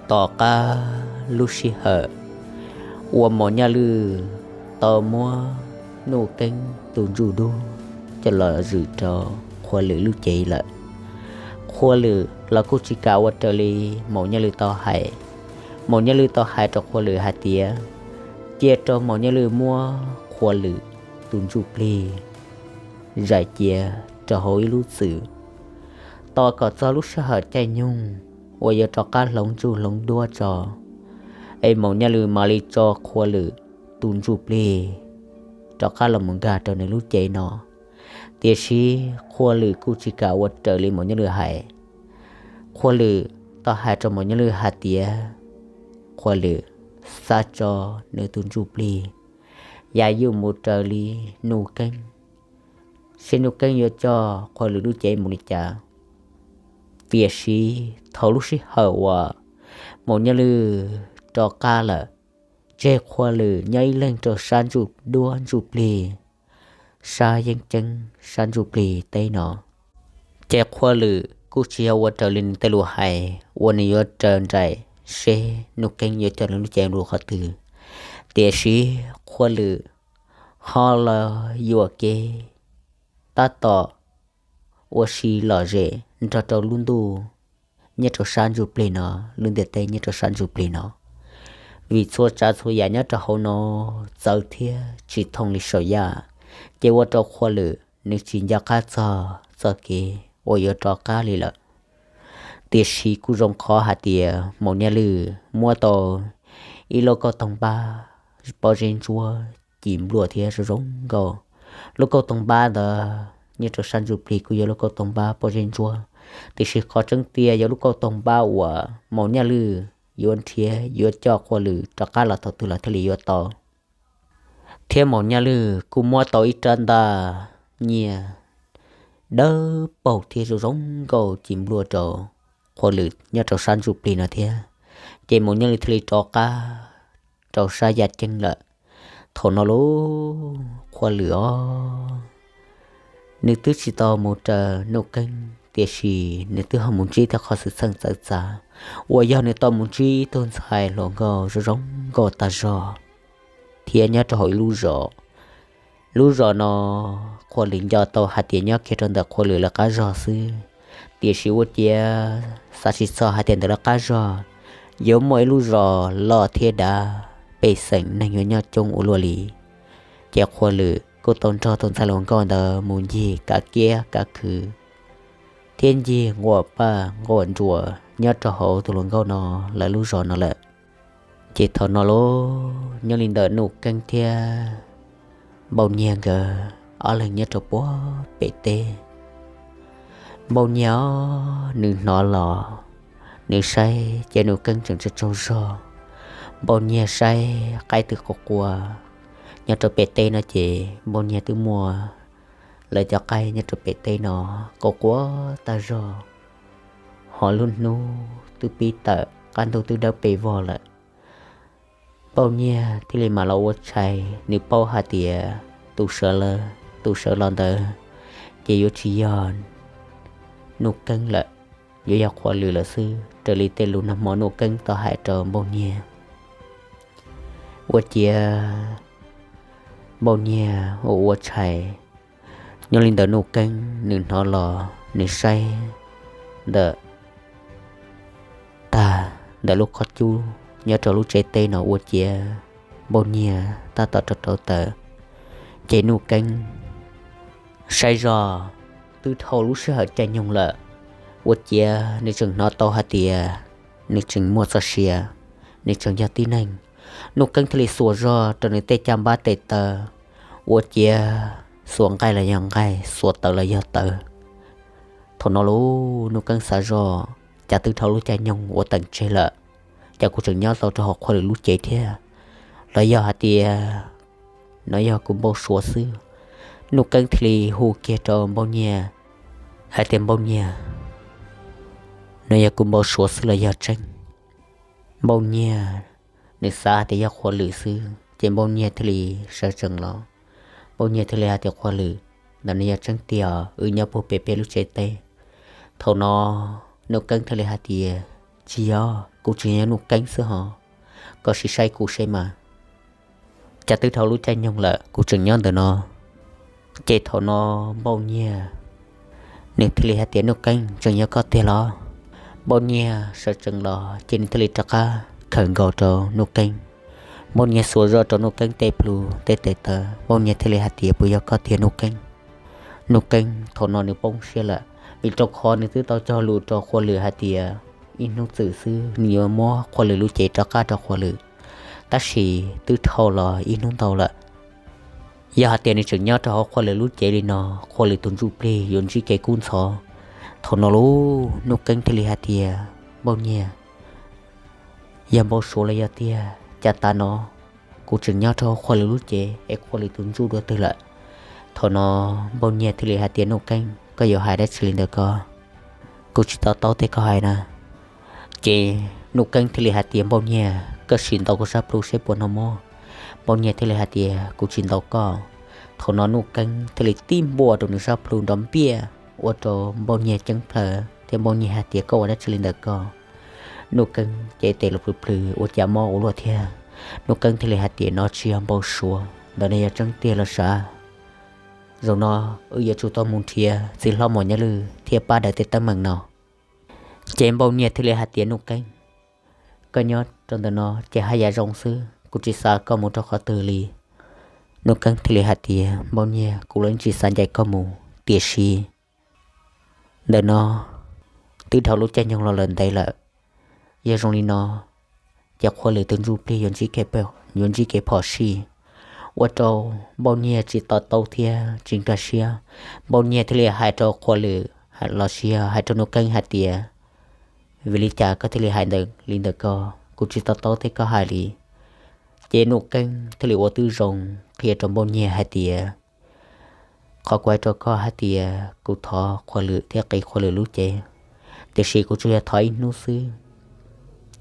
Tom qab lub sij hawm uas Maum Nyaj Lwj tau muab Nuj Keeb tus ntsuj dub coj los zwm rau Qhua Lwm lub cev lawm, Qhua Lwm los kuj tsis kam ua raws li Maum Nyaj Lwj tau hais. Maum Nyaj Lwj tau hais rau Qhua Lwm hais tias cia rau Maum Nyaj Lwj muab Qhua Lwm tus ntsuj plig zais cia rau hauv ib lub txwm, tos kom txog lub sij hawm caij nyoog uas yuav rov qab hloov ntsuj hloov duab tso, es Maum Nyaj Lwj mam li tso Qhua Lwm tus ntsuj plig rov qab los mus nkag rau nws lub cev no. Tiam sis Qhua Lwm kuj tsis kam ua raws li Maum Nyaj Lwj hais. Qhua Lwm tau hais rau Maum Nyaj Lwj hais tias Qhua Lwm xa tso nws tus ntsuj plig, yam yuav mus raws li Nuj Keeb, seb Nuj Keeb yuav coj Qhua Lwm lub cev mus li cas. Tiam sis thaum lub sij hawm uas Maum Nyaj Lwj rov qab lawm, tseg Qhua Lwm nyob ib leeg rau sab ntsuj duab ntsuj plig, sab yeeb ceeb sab ntsuj plig teb no. Ces Qhua Lwm kuj tsis yog ua raws li nws tej lus hais uas nws yuav raws nraim seb Nuj Keeb yuav coj nws lub cev mus qhov twg. Tiam sis Qhua Lwm ho los yuam kev tab tom ua si lom zem nrog rau lub ntuj nyob rau sab ntsuj plig no, lub ntiaj teb nyob rau sab ntsuj plig no. Vim txhua tsav txhua yam nyob rau hauv no txawv thiab tsis thooj li saum yaj, ces ua rau Qhua Lwm nws tsis nco qab txog txoj kev uas yuav rov qab li lawm. Tiam sis kuj zoo qhov hais tias Maum Nyaj Lwj muab tau ib lub kauj toog npab pob zeb ntsuab cim npluaj thiab zoo zoo nkauj. Lub kauj toog npab ntawd nyob rau sab ntsuj plig kuj yog lub kauj toog npab pob zeb ntsuab, tiam sis qhov tseeb tiag yog lub kauj toog npab uas Maum Nyaj Lwj yuav nrhiav yuav coj Qhua Lwm rov qab los thaum twg los thiaj li yuav tau. Thiab Maum Nyaj Lwj kuj muab tau ib rab ntaj nyiaj dawb paug thiab zoo zoo nkauj cim npluaj rau Qhua Lwm nyob rau sab ntsuj plig no thiab. Ces Maum Nyaj Lwj thiaj li rov qab rau sab yaj ceeb lawm. Thaum no lub Qhua Lwm os, nws twb tsis tau mus raws Nuj Keeb, tiam sis nws twb ho mus ntsib tau qhov xwm txheej txawv txav uas yog nws tau mus ntsib ib tug ntxhais hluas nkauj zoo zoo nkauj tag zog thiab nyob rau hauv ib lub zos. Lub zos no Qhua Lwm nco tau hais tias nyob kiag rau ntawm Qhua Lwm lawv qab zog xwb, tiam sis ua ciav xav tsis txog hais tias ntawm lawv qab zog yuav muaj ib lub zos loj thiab dav, pej xeem neeg yuav nyob coob ua luaj li. Ces Qhua Lwm kuj tau nrog tus ntxhais hluas nkauj ntawd mus ncig kav kiab kav khw thiab ncig nquam paj nquam nruas nyob rau hauv tus hluas nkauj no lawv lub zos no lawm. Ces thaum no los nyob li ntawm Nuj Keeb thiab Npauj Nyiag nkawd ob leeg nyob rau puag pem teb. Npauj Nyiag nws hnov los, nws saib ces Nuj Keeb tseem tsaug tsaug zog. Npauj Nyiag saib qaib twb qua qua nyob rau pem teb no ces Npauj Nyiag twb muaj lawv cov qaib nyob rau pem teb no qua qua tag zog, ho lub hnub twb pib tawm qab ntuj twb dawb pes vog lawm. Npauj Nyiag thiaj li mam los ua tshais, nws paub hais tias tus sawv lawm, tus sawv los ntawd ces yuav tsis yog Nuj Keeb lawm, yuav yog Qhua Lwm lawm xwb, raws li tej lus nag hmo Nuj Keeb tau hais rau Npauj Nyiag. Ua ciav Npauj Nyiag ua ua tshais, nyob li ntawm Nuj Keeb nws hnov los nws saib ntawm tag ntawm lub qhov cub nyob rau lub tsev teb no ua ciav Npauj Nyiag tab tom rau rau tawm. Ces Nuj Keeb saib zog twb dhau lub sij hawm caij nyoog lawm, ua ciav nws tseem hnov tau hais tias nws tseem muaj txoj sia, nws tseem yog tib neeg. Nuj Keeb thiaj li xuas zog rau nws tej caj npab tes taw, ua ciav xuas nqaij los yog nqaij, xuas tawv los yog tawv. Thaum no lub Nuj Keeb xav zog, cas twb dhau lub caij nyoog ua teem tseg lawm, cas kuv tseem nyob tau rau hauv Qhua Lwm lub cev thiab? Los yog hais tias no yog kuv npau suav xwb? Nuj Keeb thiaj li hu kiag rau Npauj Nyiag hais tias, Npauj Nyiag, no yog kuv npau suav xwb los yog tseeb? Npauj Nyiag nws xav hais tias yog Qhua Lwm xwb, ces Npauj Nyiag thiaj li sawv tsees los. Npauj Nyiag thiaj li hais tias, Qhua Lwm, ntawm no yog tseeb tiag, wb nyob puag pem peb lub tsev teb. Thaum no Nuj Keeb thiaj li hais tias, Tsis yog, kuv tseem yog Nuj Keeb xwb hos, koj sim saib kuv seb mas. Cas twb dhau lub caij nyoog lawm kuv tseem nyob ntawm no. Ces thaum no Npauj Nyiag nws thiaj li hais tias, Nuj Keeb, tseem yog koj tiag los? Npauj Nyiag sawv tsees los ces nws thiaj li rov qab khawm nkaus rau Nuj Keeb. Npauj Nyiag xuas zoj rau Nuj Keeb tej plhu tej tes taw, Npauj Nyiag thiaj li hais tias, Puas yog koj tiag Nuj Keeb? Nuj Keeb thaum no nws poob siab lawm, vim rau qhov nws twb tau cog lus rau Qhua Lwm hais tias ib hnub txwm xwb nws yuav muab Qhua Lwm lub cev rov qab rau Qhua Lwm, tab sis twb dhau los ib hnub ntau lawm. Yog hais tias nws tseem nyob rau hauv Qhua Lwm lub cev li no, Qhua Lwm tus ntsuj plig yuav ntsib kev kub ntxhov. Thaum no lauj, Nuj Keeb thiaj li hais tias, Npauj Nyiag, yog npau suav los yog tiag, cas tav no kuv tseem nyob rau hauv Qhua Lwm lub cev es Qhua Lwm tus ntsuj dua twg lawm? Thaum no Npauj Nyiag thiaj li hais tias, Nuj Keeb, koj yuav hais dab tsi li ntawm ko? Kuv tsis to taub tej koj hais na. Ces Nuj Keeb thiaj li hais tias, Npauj Nyiag, koj sim ntaus kuv sab plhu seb puas hnov mob. Npauj Nyiag thiaj li hais tias, Kuv tsis ntaus koj. Thaum no Nuj Keeb thiaj li tib npuaj rau nws sab plhu nrov npiaj, ua rau Npauj Nyiag ceeb plaws thiab Npauj Nyiag hais tias, Koj ua dab tsi li ntawm ko? Nuj Keeb cev tes los plhws plhws ua cas mob ua luaj thiab. Nuj Keeb thiaj li hais tias, No tsis yog npau suav, ntawm no yog tseeb tiag los sav. Zaum no wb yuav tsum tau mus nrhiav txiv hlob Maum Nyaj Lwj thiab pab daws tej teeb meem no. Ces Npauj Nyiag thiaj li hais tias, Nuj Keeb, koj nyob rau ntawm no ces haj yam zoo xwb, kuv tsis xav koj mus rau qhov twg li. Nuj Keeb thiaj li hais tias, Npauj Nyiag, kuv los tsis xav ncaim koj mus, tiam sis ntawm no twb dhau lub caij nyoog los lawm ntev lawm. Yog zoo li no ces Qhua Lwm tus ntsuj plig yuav ntsib kev phom sij, ua rau Npauj Nyiag tsis to taub thiab tsis nkag siab. Npauj Nyiag thiaj li hais rau Qhua Lwm los sis yog hais rau Nuj Keeb hais tias, Vim li cas koj thiaj li hais li ntawm ko? Kuv tsis to taub tej koj hais li. Ces Nuj Keeb thiaj li ua tib zoo qhia rau Npauj Nyiag hais tias, Qhov kuv hais rau koj hais tias kuv thov Qhua Lwm thiab qiv Qhua Lwm lub cev, tiam sis kuv tsuas yog thov ib hnub xwb.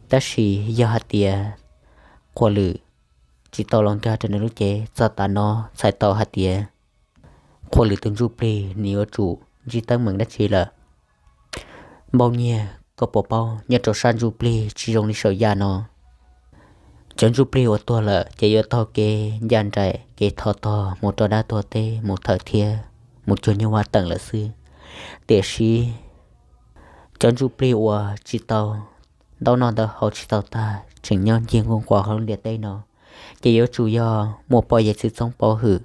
Tab sis yog hais tias Qhua Lwm tsis tau los nkag rau nws lub cev txog tav no, txhais tau hais tias Qhua Lwm tus ntsuj plig nws yuav tsum ntsib teeb meem dab tsi lawm. Npauj Nyiag, koj puas paub nyob rau sab ntsuj plig tsis zoo li saum yaj no? Cov ntsuj plig uas tuag lawm ces yuav taug kev ncaj nraim kev thov tog mus rau dab tuag teb mus thawm thiab mus cuag nyuj vaj teem lawm xwb. Tiam sis cov ntsuj plig uas tsis tau ntaub noj ntawv haus tsis tau tag tseem nyob ncig nkuaj nquas hauv lub ntiaj teb no, ces yuav tsum yog muaj poj yawm txwv txoob pov hwm.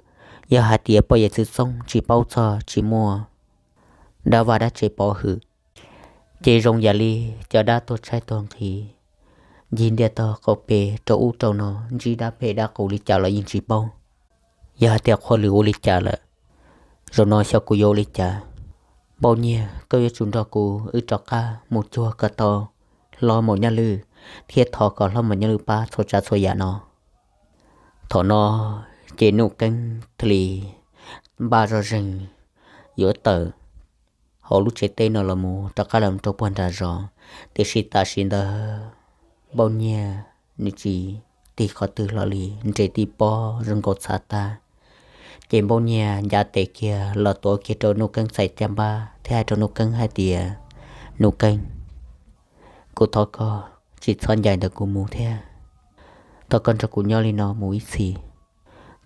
Yog hais tias poj yawm txwv txoob tsis paub txog tsis muaj dab vaj dab tsev pov hwm, ces zoo yam li cov dab tuag tshaib tuag nqhis ncig ntiaj tog qaum pem rau ub rau no, ntsib dab phem dab qus li cas los yeej tsis paub. Yog hais tias Qhua Lwm ua li cas lawm, zaum no xyov kuv yuav ua li cas. Npauj Nyiag, koj yuav tsum nrog kuv wb rov qab mus cuag kom tau hlob Maum Nyaj Lwj thiab thov kom hlob Maum Nyaj Lwj pab txhua tsav txhua yam no. Thaum no ces Nuj Keeb thiaj li npaj zoj zeeg yuav tawm hauv lub tsev teb no los mus rov qab los rau puag nram zos. Tiam sis tam sim ntawd Npauj Nyiag nws tsis tig qhov twg los li, nres tib pob zoo nkaus txhav tag. Ces Npauj Nyiag ncav tes kiag los tuav kiag rau Nuj Keeb txhais caj npab thiab hais rau Nuj Keeb hais tias, Nuj Keeb, kuv thov koj tsis txhob ncaim ntawm kuv mus thiab, thov koj nrog kuv nyob li no mus ib txhis.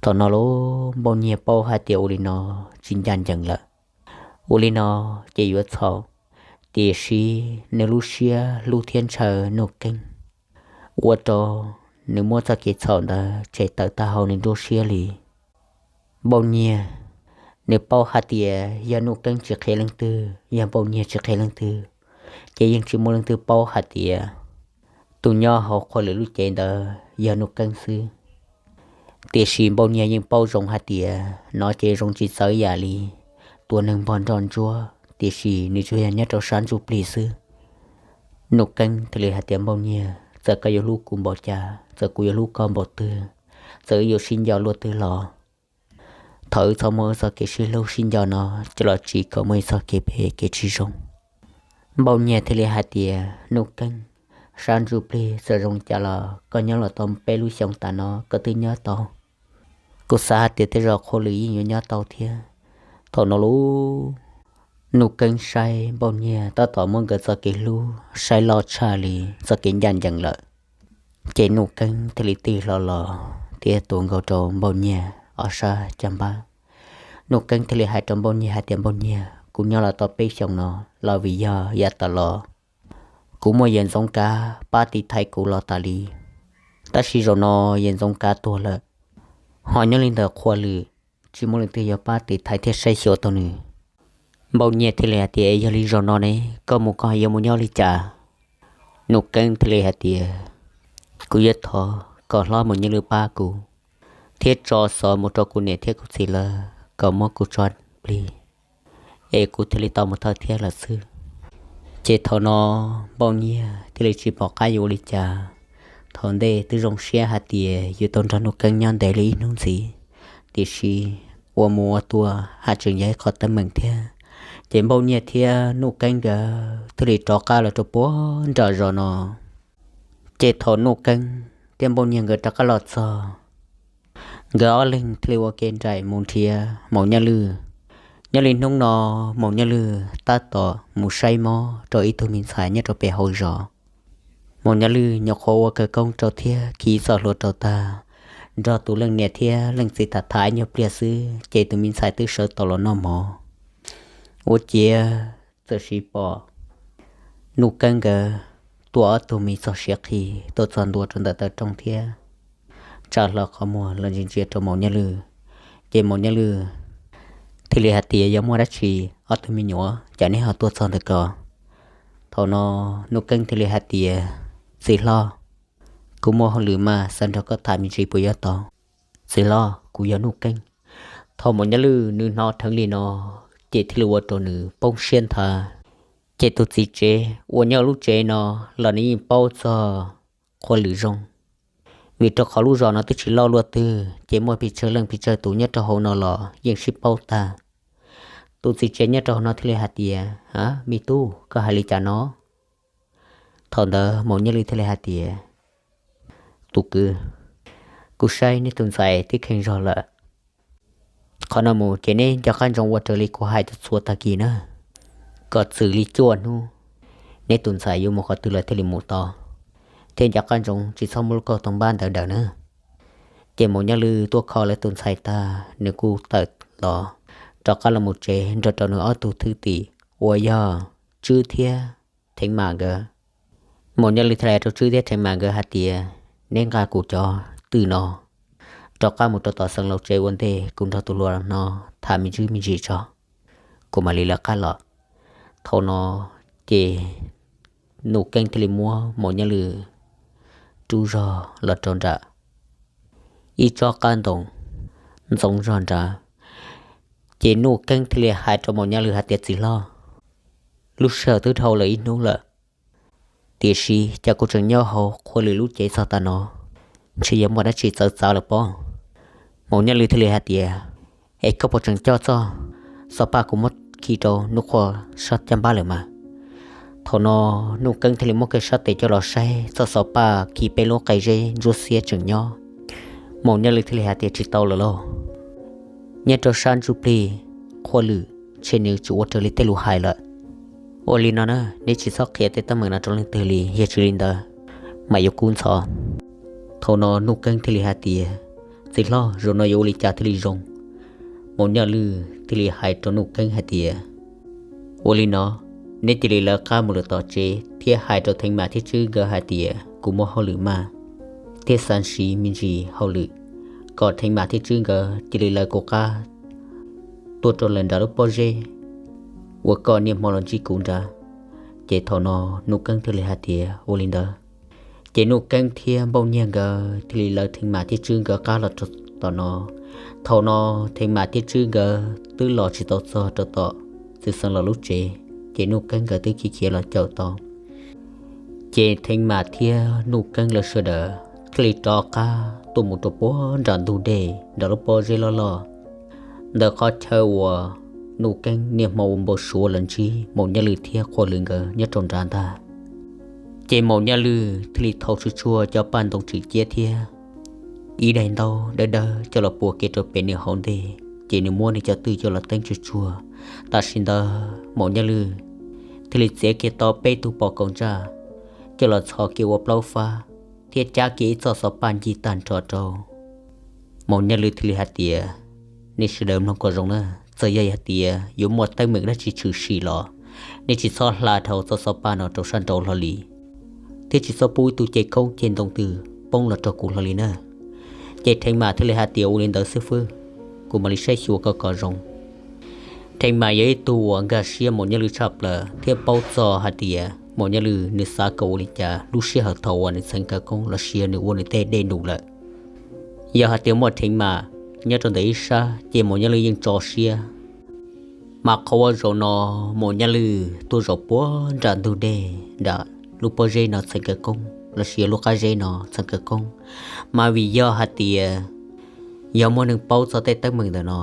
Thaum no lauj, Npauj Nyiag paub hais tias ua li no tsis ncaj ncees lawm, ua li no ces yuav txhaum. Tiam sis nws lub siab hlub thiab ntshaw Nuj Keeb ua rau nws muab txoj kev txhaum ntawd tshem tawm tag hauv nws nruab siab li. Npauj Nyiag, nws paub hais tias yog Nuj Keeb tsis qhia leej twg, yog Npauj Nyiag tsis qhia leej twg, ces yeej tsis muaj leej twg paub hais tias tus nyob hauv Qhua Lwm lub cev ntawd yog Nuj Keeb xwb. Tiam sis Npauj Nyiag yeej paub zoo hais tias no ces zoo tsis txawv yam li tua neeg npog nroj ntsuab, tiam sis nws tsuas yog nyob rau sab ntsuj plig xwb. Nuj Keeb thiaj li hais tias, Npauj Nyiag, txawm koj yuav hlub kuv npaum cas, txawm kuv yuav hlub koj npaum twg, txawm wb yuav sib nco luaj twg los, thov wb txhob muab wb txoj kev sib hlub sib nco no coj los tsim kom muaj ib txoj kev phem kev tsis zoo. Npauj Nyiag thiaj li hais tias, Nuj Keeb, sab ntsuj plig txawm zoo cas los koj nyob los tau peb lub xyoos tas no koj twb nyob tau. Kuv xav hais tias tej zaum Qhua Lwm yeej yuav nyob tau thiab. Thaum no lauj, Nuj Keeb saib Npauj Nyiag tab tom muab nkawd txoj kev hlub saib loj tshaj li txoj kev ncaj ncees lawm, ces Nuj Keeb thiaj li tig hlo los thiab tuav nkaus rau Npauj Nyiag ob sab caj npab. Nuj Keeb thiaj li hais rau Npauj Nyiag hais tias, Npauj Nyiag, kuv nyob los tau peb xyoos no los vim yog yav tas los kuv muaj Yawm Ntxoov Kav pab tiv thaiv kuv los tas li, tab sis zaum no Yawm Ntxoov Kav tuag lawm, ho nyob li ntawm Qhua Lwm tsis muaj leej twg yuav pab tiv thaiv thiab saib xyuas tau nws. Npauj Nyiag thiaj li hais tias, Es yog li zaum no ne koj mus koj yuav mus nyob li cas? Nuj Keeb thiaj li hais tias, Kuv yuav thov kom hlob Maum Nyiaj Lwj pab kuv thiab tso xov mus rau kuv niam thiab kuv txiv lawv kom muab kuv tso plig, es kuv thiaj li tau mus thawj thiab lawm xwb. Ces thaum no Npauj Nyiag thiaj li tsis pom qab yuav ua li cas. Thaum ntej twb zoo siab hais tias yuav tau nrog Nuj Keeb nyob ntev li ib hnub ntxiv, tiam sis ua mus ua tuaj haj tseem yog ib qho teeb meem thiab. Ces Npauj Nyiag thiab Nuj Keeb nkawd thiaj li rov qab los rau puag nram zos no. Ces thaum Nuj Keeb thiab Npauj Nyiag nkawd rov qab los txog, nkawd ob leeg thiaj li ua ke nraim mus nrhiav Maum Nyaj Lwj. Nyob li hnub no, Maum Nyaj Lwj tab tom mus saib mob rau ib tug me ntxhais nyob rau pem hauv zos. Maum Nyaj Lwj nyuam qhuav ua khawv koob rau thiab khi txoj hlua rau tag, nrog tus leej niam thiab leej txiv tham tham ib nyuag pliag xwb ces tus me ntxhais twb sawv tau los noj mov. Ua ciav txawm sis pom Nuj Keeb nkawd tuaj ob tug me txog siav qhi tuaj txog ntua rau ntawm taw rooj thiab tsa hlo qhov muag los ntsia ntsia rau Maum Nyaj Lwj. Ces Maum Nyaj Lwj thiaj li hais tias, Yog muaj dab tsi ob tug me nyuam, cas neb ho tuaj txog ntawm ko? Thaum no Nuj Keeb thiaj li hais tias, Txiv hlob, kuv muaj hauj lwm mas xav nrog koj tham me ntsis puas yuav tau? Txiv hlob, kuv yog Nuj Keeb. Thaum Maum Nyaj Lwj nws hnov dheev li no, ces thiaj li ua rau nws poob siab nthav. Ces tus txiv tsev uas nyob lub tsev no los nws yeej paub txog Qhua Lwm zoo, vim rau qhov lub zos no twb tsis loj luaj twg, ces muaj pes tsawg leej pes tsawg tus nyob rau hauv no los yeej sib paub tag. Tus txiv tsev nyob rau hauv no thiaj li hais tias, A, me tub, koj hais li cas no? Thaum ntawd Maum Nyaj Lwj thiaj li hais tias, Tus kwv, kuv saib neb tus ntxhais twb kheev zog lawm. Qhov no mus ces neb nco qab ntsoov ua raws li kuv hais txhua tag kis na, kom txwm li cuaj hnub, neb tus ntxhais yuav mus qhov twg los thiaj li mus tau, thiab nco qab ntsoov tsis txhob muab lub kauj toog npab ntawd daws na. Ces Maum Nyaj Lwj tuaj kho lawv tus ntxhais tag, nws kuj tawm los rov qab los mus tsev nrog rau nws ob tug thwj tim uas yog Tswb thiab Theev Mas nkawd. Maum Nyaj Lwj thiaj li hais rau Tswb thiab Theev Mas nkawd hais tias, Neb nqa kuv cov twm no rov qab mus rau tom Xeev Laus tsev ua ntej, kuv nrog tus hluas no tham me ntsis me ntsis tso, kuv mam li lawv qab los. Thaum no ces Nuj Keeb thiaj li muab Maum Nyaj Lwj rub zog los rau nram ib tsob qab ntoo ntxoov zog nrad. Ces Nuj Keeb thiaj li hais rau Maum Nyaj Lwj hais tias, Txiv hlob, lub sij hawm twb dhau lawm ib hnub lawm, tiam sis cas kuv tseem nyob hauv Qhua Lwm lub cev txog tav no, ntshe yuav muaj dab tsi txawv txav lawm pob. Maum Nyaj Lwj thiaj li hais tias, Es koj puas tseem coj txoj xov paj kuv muab khi rau Nuj Qhua sab caj npab lawm mas? Thaum no Nuj Keeb thiaj li muab kiag sab tes coj los saib txoj xov paj khi peb lub qe zeb ntsuab xiab tseem nyob. Maum Nyaj Lwj thiaj li hais tias, Tsis tau lawm lauj, nyob rau sab ntsuj plig Qhua Lwm, ntshe nws tsis ua raws li tej lus hais lawm. Ua li no na, neb tsis txhob qhia tej teeb meem no rau leej twg li, yog tsis li ntawd mas yuav kub ntxhov. Thaum no Nuj Keeb thiaj li hais tias, Txiv hlob, zaum no yuav ua li cas thiaj li zoo? Maum Nyaj Lwj thiaj li hais rau Nuj Keeb hais tias, Ua li no, neb cia li lawv qab mus lawm tom tsev thiab hais rau Theev Mas thiab Tswb nkawd hais tias kuv muaj hauj lwm mas, thiab xav siv me ntsis hauj lwm, kom Theev Mas thiab Tswb nkawd cia li lawv kuv qab tuaj rau lawm nram lub pob zeb uas koj niaj hmo los ntsib kuv nrad. Ces thaum no Nuj Keeb thiaj li hais tias, Ua li ntawd. Ces Nuj Keeb thiab Npauj Nyiag nkawd thiaj li lawv Theev Mas thiab Tswb nkawd qab los rau tom no. Thaum no Theev Mas thiab Tswb nkawd twb los tsis tau txog rau tom txiv xeev laus lub tsev, ces Nuj Keeb nkawd twb khiav khiav los caum tau. Ces Theev Mas thiab Nuj Keeb lawv sawv daws thiaj li rov qab tuaj mus rau puag nram ntug dej nram lub pob zeb loj loj, ntawm qhov chaw uas Nuj Keeb niaj hmo ua npau suav los ntsib Maum Nyaj Lwj thiab Qhua Lwm nkawd nyob rau nrad ntag. Ces Maum Nyaj Lwj thiaj li thau tsuag tsuag cov paj ntoo tswm ciab thiab ib daim ntaub dawb dawb coj los pua kiag rau pem nws hauv ntej, ces nws muab nws cov twj coj los teeb tsuag tsuag, Tam sim ntawd Maum Nyaj Lwj thiaj li txiav kiag tau peb tug pos kaus ntsaj coj los txhos kiag ua plaub fab thiab cab kiag ib txoj xov paj ncig tag nrho rau. Maum Nyaj Lwj thiaj li hais tias, nej sawv daws mloog kom zoo na, txawm yog hais tias yuav muaj teeb meem dab tsi tshwm sim los nej tsis txhob hla dhau txoj xov paj no rau sab nraud hlo li, thiab tsis txhob pub ib tug ceg koob ceg ntoo twg poob los rau kuv hlo li na. Ces Theev Mas thiaj li hais tias, ua li ntawd xib fwb, kuv mam li saib xyuas koj kom zoo. Theev Mas yog ib tug uas nkag siab Maum Nyaj Lwj tshaj plaws thiab paub txog hais tias Maum Nyaj Lwj nws xav kom ua li cas lub sij hawm thaum uas nws txheev khawv koob los sis yog nws ua nws tej dej num lawm. Yog hais tias muaj Theev Mas nyob rau ntawm ib sab ces Maum Nyaj Lwj yeej tso siab. Mas qhov uas zaum no Maum Nyaj Lwj tuaj zaum puag nram ntug dej, nram lub pob zeb no txheev khawv koob los sis yog lub qab zeb no txheev khawv koob, mas vim yog hais tias yog muaj neeg paub txog tej teeb meem ntawm no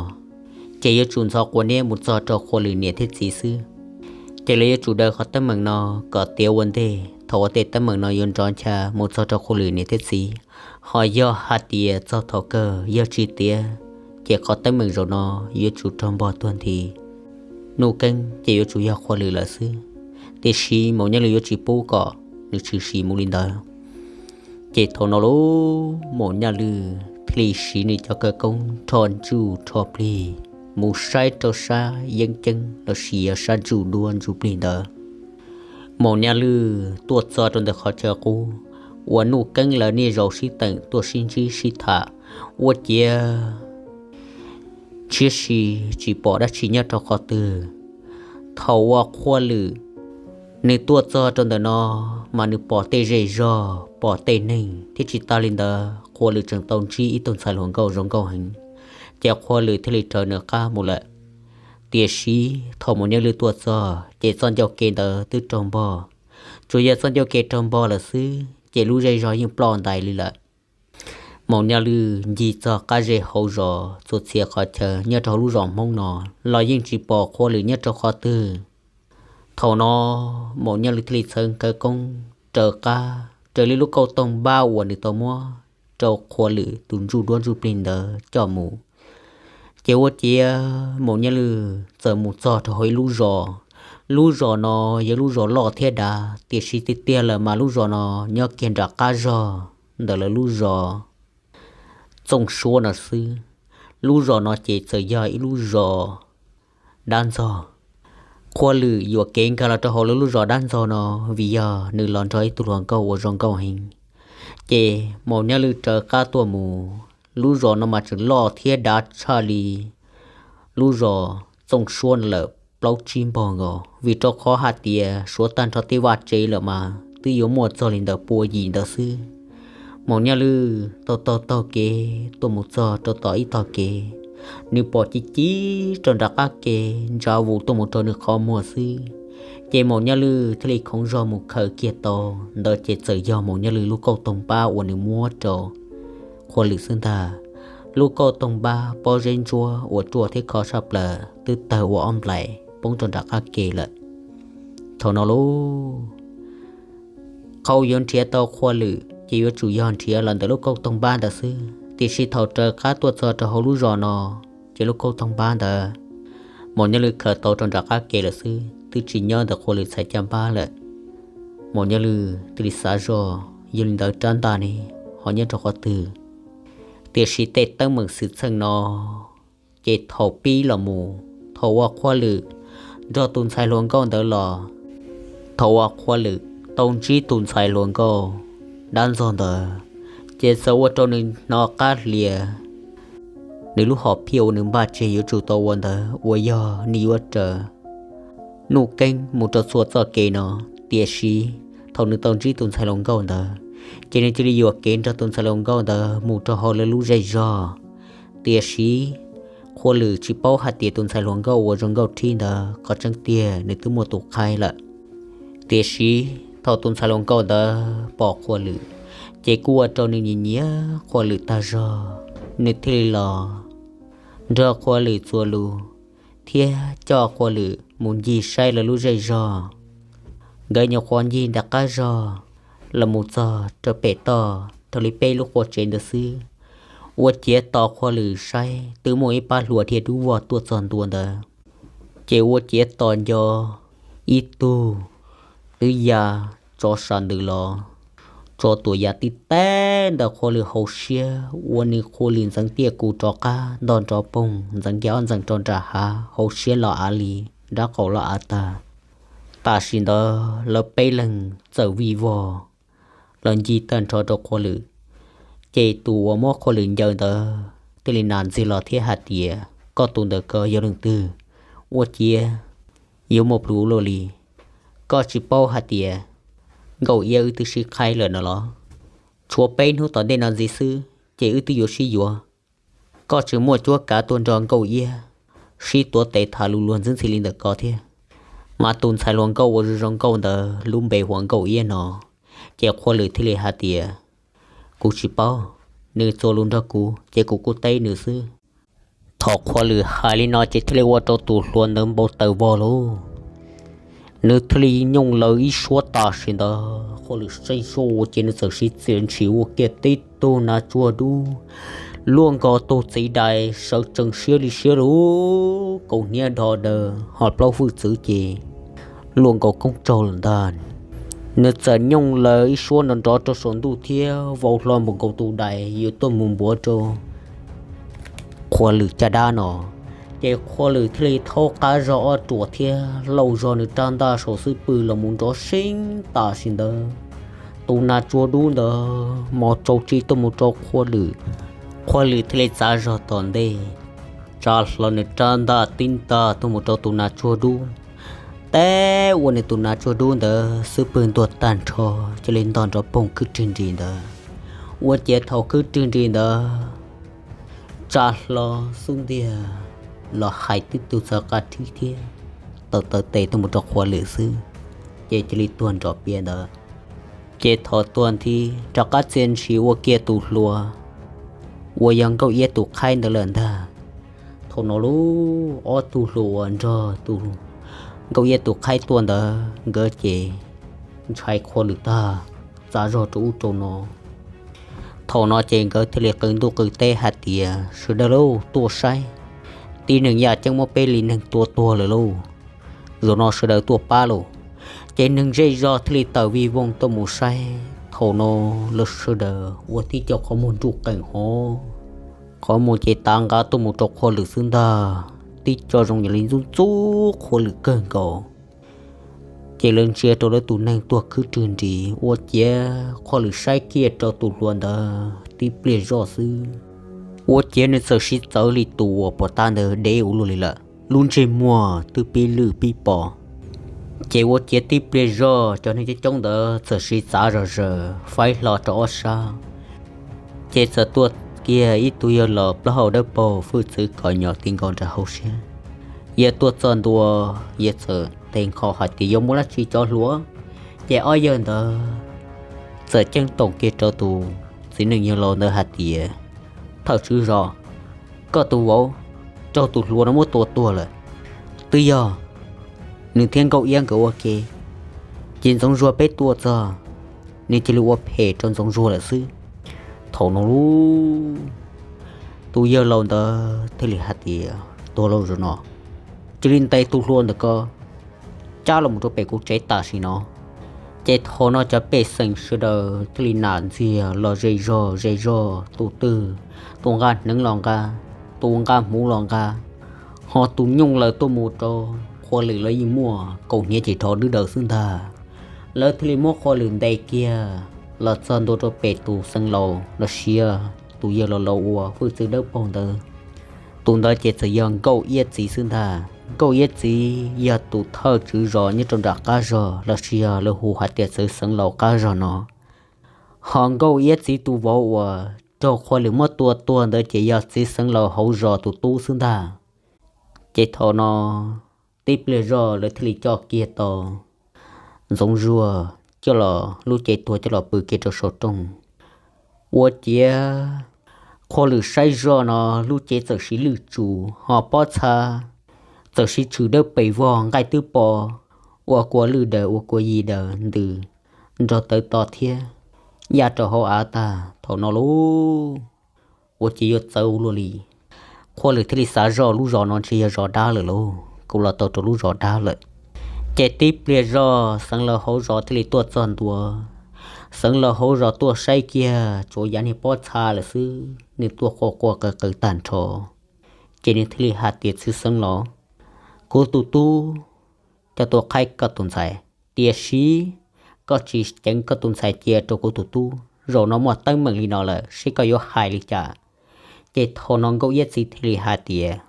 ces yuav tsum ntxhov quav niab mus txog rau Qhua Lwm niam thiab txiv xwb. Ces lawv yuav tsum daws qhov teeb meem no kom tiav ua ntej thaum uas tej teeb meem no yuav nrov ncha mus txog rau Qhua Lwm niam thiab txiv. Ho yog hais tias txog thaum kawg yog tsis tiav, ces qhov teeb meem zaum no yuav tsum raug npog tuag nthi. Nuj Keeb ces yuav tsum yog Qhua Lwm lawm xwb, tiam sis Maum Nyaj Lwj yuav tsis pub kom nws tshwm sim mus li ntawd. Ces thaum no lauj, Maum Nyaj Lwj thiaj li siv nws cov khawv koob rho ntsuj rho plig mus saib rau sab yeeb ceeb los sis yog sab ntsuj duab ntsuj plig ntawd. Maum Nyaj Lwj tuaj txog rau ntawm qhov chaw qub uas Nuj Keeb lawv niaj zaus sib teem tuaj sib ntsib sib tham, ua ciav tshiab si tsis pom dab tsi nyob rau qhov twg. Thaum uas Qhua Lwm nws tuaj txog rau ntawm no, mas nws pom tej zej zog, pom tej neeg, thiab tsis tas li ntawd Qhua Lwm tseem tau ntsib ib tug ntxhais hluas nkauj zoo nkauj heev, ces Qhua Lwm thiaj li raws nws qab mus lawm. Tiam sis thaum Maum Nyaj Lwj tuaj txog ces txoj ncauj ke ntawd twb raug npog. Tsuas yog txoj ncauj ke raug npog lawm xwb ces lub zej zog yeej ploj ntais li lawm. Maum Nyaj Lwj ncig txog qab zej hauv zos txhua txhia qhov chaw nyob rau hauv lub zos Hmoob no los yeej tsis pom Qhua Lwm nyob rau qhov twg. Thaum no Maum Nyaj Lwj thiaj li txheev khawv koob raws qab raws li lub kauj toog npab uas nws tau muab rau Qhua Lwm tus ntsuj duab ntsuj plig ntawd coj mus. Ces ua ciav Maum Nyaj Lwj txawm mus txog rau hauv ib lub zos. Lub zos no yog lub zos loj thiab dav, tiam sis tiag tiag lawm mas lub zos no nyob kiag nram qab zog ntawm lawv lub zos Txooj Suab no xwb. Lub zos no ces txawm yog ib lub zos dab ntxog. Qhua Lwm yuam kev nkag los rau hauv lawv lub zos dab ntxog no vim yog nws los nrog ib tug hluas nkauj uas zoo nkauj heev. Ces Maum Nyaj Lwj raws qab tuaj mus, lub zos no mas tseem loj thiab dav tshaj li lub zos Txooj Suab no lawm plaub tsib npaug nkaus, vim rau qhov hais tias suav tag nrho tej vaj tsev lawm mas twb yuav muaj txog li ntawm pua yim ntawd xwb. Maum Nyaj Lwj taug taug taug kev tuaj mus txog rau tom ib tog kev, nws pom ci ci rau nram qab kev ntsa vus tuaj mus rau nws qhov muag xwb. Ces Maum Nyaj Lwj thiaj li khoov zog mus khaws kiag tau. Ntawd ces txawm yog Maum Nyaj Lwj lub kauj toog npab uas nws muab rau Qhua Lwm xwb ntag. Lub kauj toog npab pob zeb ntsuab uas ruaj thiab khov tshaj plaws twb tawg ua ob nplais poob rau nram qab ke lawm. Thaum no lauj, qhov yuav nrhiav tau Qhua Lwm ces yuav tsum yog nrhiav los ntawm lub kauj toog npab ntawd xwb, tiam sis thaum raws qab tuaj txog rau hauv lub zos no, ces lub kauj toog npab ntawd Maum Nyaj Lwj khaws tau rau nram qab ke lawm xwb, twb tsis nyob ntawm Qhua Lwm txhais caj npab lawm. Maum Nyaj Lwj thiaj li xav zog, yog li ntawd rab ntaj ne ho nyob rau qhov twg? Tiam sis tej teeb meem xwm txheej no ces thaum pib los mus, thaum uas Qhua Lwm nrog tus ntxhais hluas nkauj ntawd los, thaum uas Qhua Lwm tau ntsib tus ntxhais hluas nkauj dab ntxog ntawd, ces txawm ua rau nws hnov qab hlias nws lub hom phiaj uas nws npaj tseg yuav tsum tau ua ntawd uas yog nws yuav raws Nuj Keeb mus rau txhua txoj kev no. Tiam sis thaum nws tau ntsib tus ntxhais hluas nkauj ntawd, ces nws cia li yuam kev nrog tus ntxhais hluas nkauj ntawd mus rau hauv lawv lub zej zog. Tiam sis Qhua Lwm tsis paub hais tias tus ntxhais hluas nkauj uas zoo nkauj thib ntawd qhov tseeb tiag nws twb muaj tus qhaib lawm. Tiam sis thaum tus ntxhais hluas nkauj ntawd pom Qhua Lwm, ces kuj ua rau nws nyiam nyiam Qhua Lwm tag zog, nws thiaj li los nrog Qhua Lwm txuas lus thiab coj Qhua Lwm mus ncig saib lawv lub zej zog. Nkawd nyuam qhuav ncig nram qab zog los mus txog rau pem toj raws li peb lub qua tsev ntawd xwb, ua ciav tos Qhua Lwm saib twb muaj ib pab hlua dhia dub vog tuaj txog ntua ntawd. Ces ua ciav tos nco ib tug twb ya tso sam ntws los, tso tuam yam tib teb ntawm Qhua Lwm hauv siab ua nws Qhua Lwm ntxeev tiaj kuv rov qab ntog nrov poog ntxeev kiag ob ntxees rau nram hav hauv siab los av li, nraub qaum los av tag. Tam sim ntawd lawv peb leeg txawm vij vog los ncig tag nrho rau Qhua Lwm. Ces tus uas muab Qhua Lwm ncaws ntawd thiaj li nas ntxiag los thiab hais tias, Koj tus ntawm ko yog leej twg? Ua ciav yuav muaj plhus luaj li. Koj tsis paub hais tias Nkauj Iab wb twb sib qhaib lawm no los? Tshuav peb hnub tom ntej no ntxiv xwb ces wb twb yuav sib yuav. Koj tseem muaj cuab kav tuaj nrog Nkauj Iab sib tuav tes tham lus luag ntxwb ntxhi li ntawm ko thiab. Mas tus ntxhais hluas nkauj uas zoo zoo nkauj ntawd lub npe hu ua Nkauj Iab no. Ces Qhua Lwm thiaj li hais tias, Kuv tsis paub, nws txuas lus nrog kuv ces kuv kuj teb nws xwb. Thaum Qhua Lwm hais li no ces thiaj li ua rau tus hluas ntawd npau taws vog lauj. Nws thiaj li nyooj lawv ib suab tam sim ntawd Qhua Lwm saib zoj ua ces nws txawm siv txiaj ntshis ua kiag tib tug nas tsuag dub luaj nkaus tus txiv dais sawv tsees siab li siab lauj, kaus hniav dho daws ho plaub hwj txwv ces luaj nkaus koob tsaug lawm ntag. Nws txawm nyooj lawv ib suab nrov nrov rau saum ntuj thiab vau hlo mus nkaus tus dais yuav tuaj mus npuav rau Qhua Lwm caj dab no. Ces Qhua Lwm thiaj li thaub qab zog ob ruam thiab lauj zog nws rab ntaj saum xub pwg los mus nrov seeb tam sim ntawd. Tus nas tsuag dub ntawd mos tsaus tsi tuaj mus rau Qhua Lwm. Qhua Lwm thiaj li txav zog tom ntej, tsa hlo nws rab ntaj tib ntaj tuaj mus rau tus nas tsuag dub, teb ua nws tus nas tsuag dub ntawd xub pwg ntuag tag nrho, cia li ntog nrov poog kwj rwg nris ntawd. Ua ciav thaum kwj rwg nris ntawd tsa hlo xub ntiag los hais tib tug txawv qab rhib thiab tawm tawv tes tuaj mus rau Qhua Lwm xwb, ces cia li tuag nrov piav ntawd. Ces thaum tuag nthi rov qab txiaj ntshis ua kiag tus hluas uas yog Nkauj Iab tus qhaib ntawd lawm ntag. Thaum no lauj, ob tug hluas uas nrog tus Nkauj Iab tus qhaib tuaj ntawd nkawd ces ntshai Qhua Lwm tag, txav zog rau ub rau no. Thaum no ces nkawd thiaj li qw ntuj qw teb hais tias, Sawv daws lauj, tuaj saib, tib neeg yaj ceeb muab peb li neeg tua tuag lawm lauj. Zaum no sawv daws tuaj pab lauj. Ces neeg zej zog thiaj li tawm vij voog tuaj mus saib. Thaum no lawv sawv daws ua tib co qhov muag nruj qees hov, qhov muag ces tav nqa tuaj mus rau Qhua Lwm xwb ntag. Tib co zoo yam li ntxub ntxub Qhua Lwm kawg nkaus. Ces lawv ntsia rau lawv tus neeg tuag khwb rwg nris, ua ciav Qhua Lwm saib kiag rau tus hluas ntawd tib pliag zoj xwb, ua ciav nws txawm siv txawv li tus uas pom tag ntawd deb ua luaj li lawm, lub ntsej muag twb pib lwj pib pos. Ces ua ciav tib pliag zoj cov neeg coob coob ntawd txawm siv txav zog zaws faib hlo rau ob sab. Ces txawm tuaj kiag ib tug yawg laus plaub hau dawb paug hwj txwv kom nyom ti nkaus nram hauv siab. Yawg tuaj txog ntua, yawg txawm tes nkho hais tias, Yuav mus dab tsi cov hluas? Ces ob yawg ntawd txawm ceeb toom kiag rau tus txiv neej yawg laus ntawd hais tias, Thawj tswv zos, koj tus vauv raug tus hluas no muab tua tuag lawm. Twb yog nws thiab Nkauj Iab nkawd ua ke, ces Ntxoov Zuag peb tuaj txog, nws cia li ua phem rau Ntxoov Zuag lawm xwb. Thaum no lauj, tus yawg laus ntawd thiaj li hais tias, Tuag lauj, zaum no cia li ntes tus hluas ntawm ko cab los mus rau pem kuv tsev tam sim no. Ces thaum no cov pej xeem sawv daws thiaj li nam ntxiag los ze zog ze zog, tus twg tus nqa hneev los nqa, tus nqa hmuv los nqa, ho tus nyooj laws tuaj mus rau Qhua Lwm los yeej muaj, kaus hniav ces dhov dwb daws xwb ntag. Lawv thiaj li muab Qhua Lwm ntes kiag los txog ntua rau pem tus xeev laus los sis tus yawg laus laus uas hwj txwv dawb paug ntawd. Tus ntawd ces txawm yog Nkauj Iab txiv xwb ntag. Nkauj Iab txiv yog tus thawj tswv zos nyob rau nram qab zog los sis yog lawv hu hais tias txwv xeev laus qab zog no. Ho Nkauj Iab txiv tus vauv uas raug Qhua Lwm muab tua tuag ntawd ces yog txiv xeev laus hauv zos tus tub xwb ntag. Ces thaum no tib pliag zoj lawv thiaj li coj kiag tau Ntxoov Zuag coj los lub cev tuag coj los pw kiag rau saum rooj. Ua ciav Qhua Lwm saib zoj no lub cev txawm siv lwj tsus ho pob txha txawm siv tshwm dawb pes vog, nqaij twb po, ua kua lwj daws ua kua yi daws ntws nrog tawv to thiab yaj rau hauv av tag. Thaum no lauj, ua ciav yuav txawv ua luaj li. Qhua Lwm thiaj li xav zoj lub zos no ntshe yog zos dab lawm lauj. kuv los tau rau lub zos dab lawm. Ces tib pliag zog Xeev laus hauv zos thiaj li tuaj txog ntua. Xeev laus hauv zos tuaj saib kiag tsuas yav niag pob txha lawm xwb, nws tuaj quaj quaj qw qw tag nrho. Ces nws thiaj li hais tias, Txiv Xeev laus, kuv tus tub coj tuaj qhaib koj tus ntxhais, tiam sis koj tsis ceev koj tus ntxhais cia rau kuv tus tub, zaum no muaj teeb meem li no lawm, seb koj yuav hais li cas? Ces thaum no Nkauj Iab txiv thiaj li hais tias,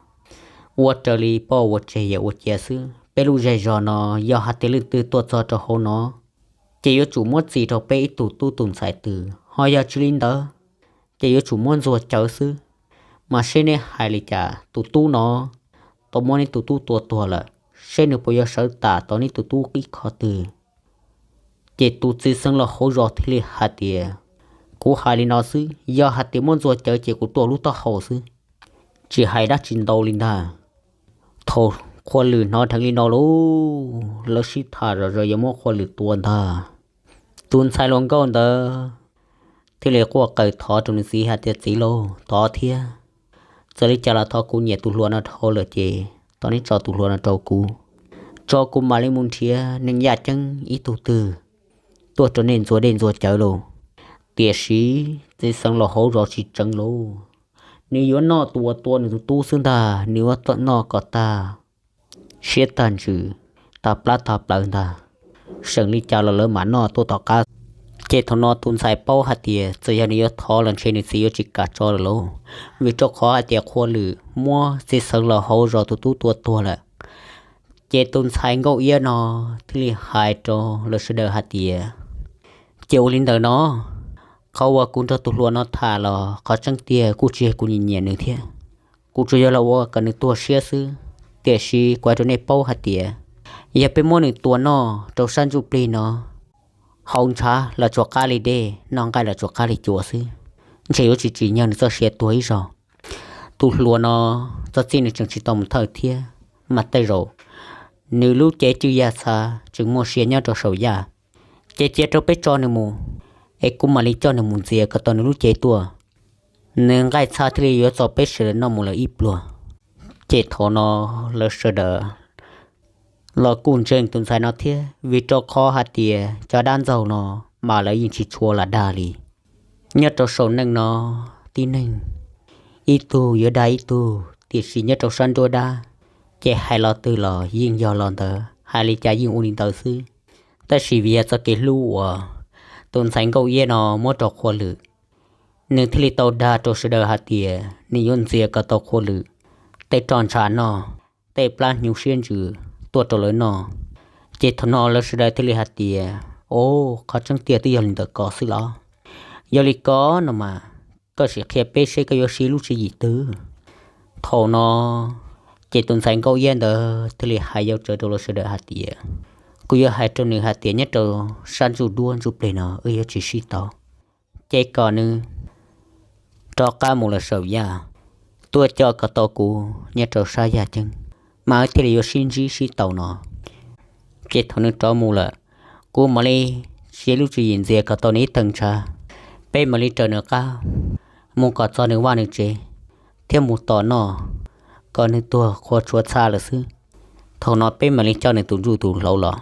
Ua raws li poj ua tseg yawm ua cia xwb. Peb lub zej zos no yog hais tias leej twg tuaj txog rau hauv no, ces yuav tsum muab txis rau peb ib tug tub tus ntxhais twg, ho yog tsis li ntawd, ces yuav tsum muab ntxuag cawv xwb. Mas seb neb hais li cas, tus tub no tau muab neb tus tub tua tuag lawm, seb nws puas yuav sawv tas tau neb tus tub ib qho twg? Ces tus txiv xeev laus hauv zos thiaj li hais tias, Kuv hais li no xwb, yog hais tias muab ntxuag cawv ces kuv tuaj lub taub hau xwb, tsis hais dab tsi ntau li ntag. Thaum Qhua Lwm hnov dheev li no lauj, lawv sib tham zom zaws yuav muab Qhua Lwm tua ntag. Tus ntxhais hluas nkauj ntawd thiaj li quaj qw thov rau nws txiv hais tias, Txiv lauj, thov thiab, txawm li cas los thov, kuv nyiam tus hluas no dhau lawm ces thov neb tso tus hluas no rau kuv, tso kuv mam li mus nrhiav neeg yaj ceeb ib tug twg tuaj rau nej ntxuag dej ntxuag cawv lauj. Tiam sis txiv xeev laus hauv zos tsis tseev lauj, nws yuav noj tus uas tua nws tus tub xwb ntag, nws yuav noj kom tag siab tag ntsws, tag plab tag plawv ntag, seem li cas los lawv mam noj tuaj tom qab. Ces thaum no tus ntxhais paub hais tias txawm yog nws yuav thov los ntshe nws txiv yuav tsis kam tso lawm lauj, vim rau qhov hais tias Qhua Lwm muab txiv xeev laus hauv zos tus tub tua tuag lawm. Ces tus ntxhais Nkauj Iab no thiaj li hais rau lawv sawv daws hais tias, Ces ua li ntawd no, qhov uas kuv nrog tus hluas no tham los qhov tseeb tiag kuj tsis yog kuv nyiam nyiam nws thiab, kuv tsuas yog los ua kom nws tuag siab xwb. Tiam sis kuv hais rau nej paub hais tias, yog peb muab nws tua noj rau sab ntsuj plig no, haus ntshav los tsuas qab li dej, noj nqaij los tsuas qab li cua xwb, ntshe yuav tsis tsim nyog nws txoj sia tuag ib zaug. Tus hluas no txoj txij nws tseem tsis tau mus thawj thiab, mas tej zaum nws lub cev cwj yaj txha tseem muaj sia nyob rau saum yaj, ces cia rau peb tso nws mus, es kuv mam li coj nws mus ntxias kom tau nws lub cev tuaj, nws nqaij txha thiaj li yuav txaus peb sawv daws noj mus lawm ib pluag. Ces thaum no lawv sawv daws los kuj ntseeg tus ntxhais no thiab, vim rau qhov hais tias cov dab ntxaug no mas lawv yeej tsis tshua lam dag li. Nyob rau saum neej no, tib neeg ib tug yuav dag ib tug, tiam sis nyob rau sab nruab dab, ces hais lo twg los yeej yog lo ntawd, hais li cas yeej ua li ntawd xwb. Tab sis vim yog txoj kev hlub uas tus ntxhais Nkauj Iab no muab rau Qhua Lwm, nws thiaj li tau dag rau sawv daws hais tias nws yuav ntxias kom tau Qhua Lwm tej roj ntsha noj, tej plab hnyuv siab ntsws tuaj rau lawv noj. Ces thaum no lawv sawv daws thiaj li hais tias, O, qhov tseeb tiag twb yog li ntawd ko xwb los? Yog li ko no mas koj sim qhia peb seb koj yuav siv lub tswv yim twg. Thaum no ces tus ntxhais Nkauj Iab ntawd thiaj li hais yau tsawv rau lawv sawv daws hais tias, Kuv yuav hais rau nws hais tias nyob rau sab ntsuj duab ntsuj plig no wb yuav tsis sib tau, ces kom nws rov qab mus lawm saum yaj, tuaj coj kom tau kuv nyob rau sab yaj ceeb, mas wb thiaj li yuav sib ntsib sib tau no. Ces thaum nws rov mus lawm, kuv mam li siv lub tswv yim ntxias kom tau nws ib teg ntshav, peb mam li raws nws qab mus kom txog nws vaj nws tsev thiab mus tom noj kom nws tuag qhuav tshuav txha lawm xwb. Thaum no peb mam li coj nws tus ntsuj tus hlauv los.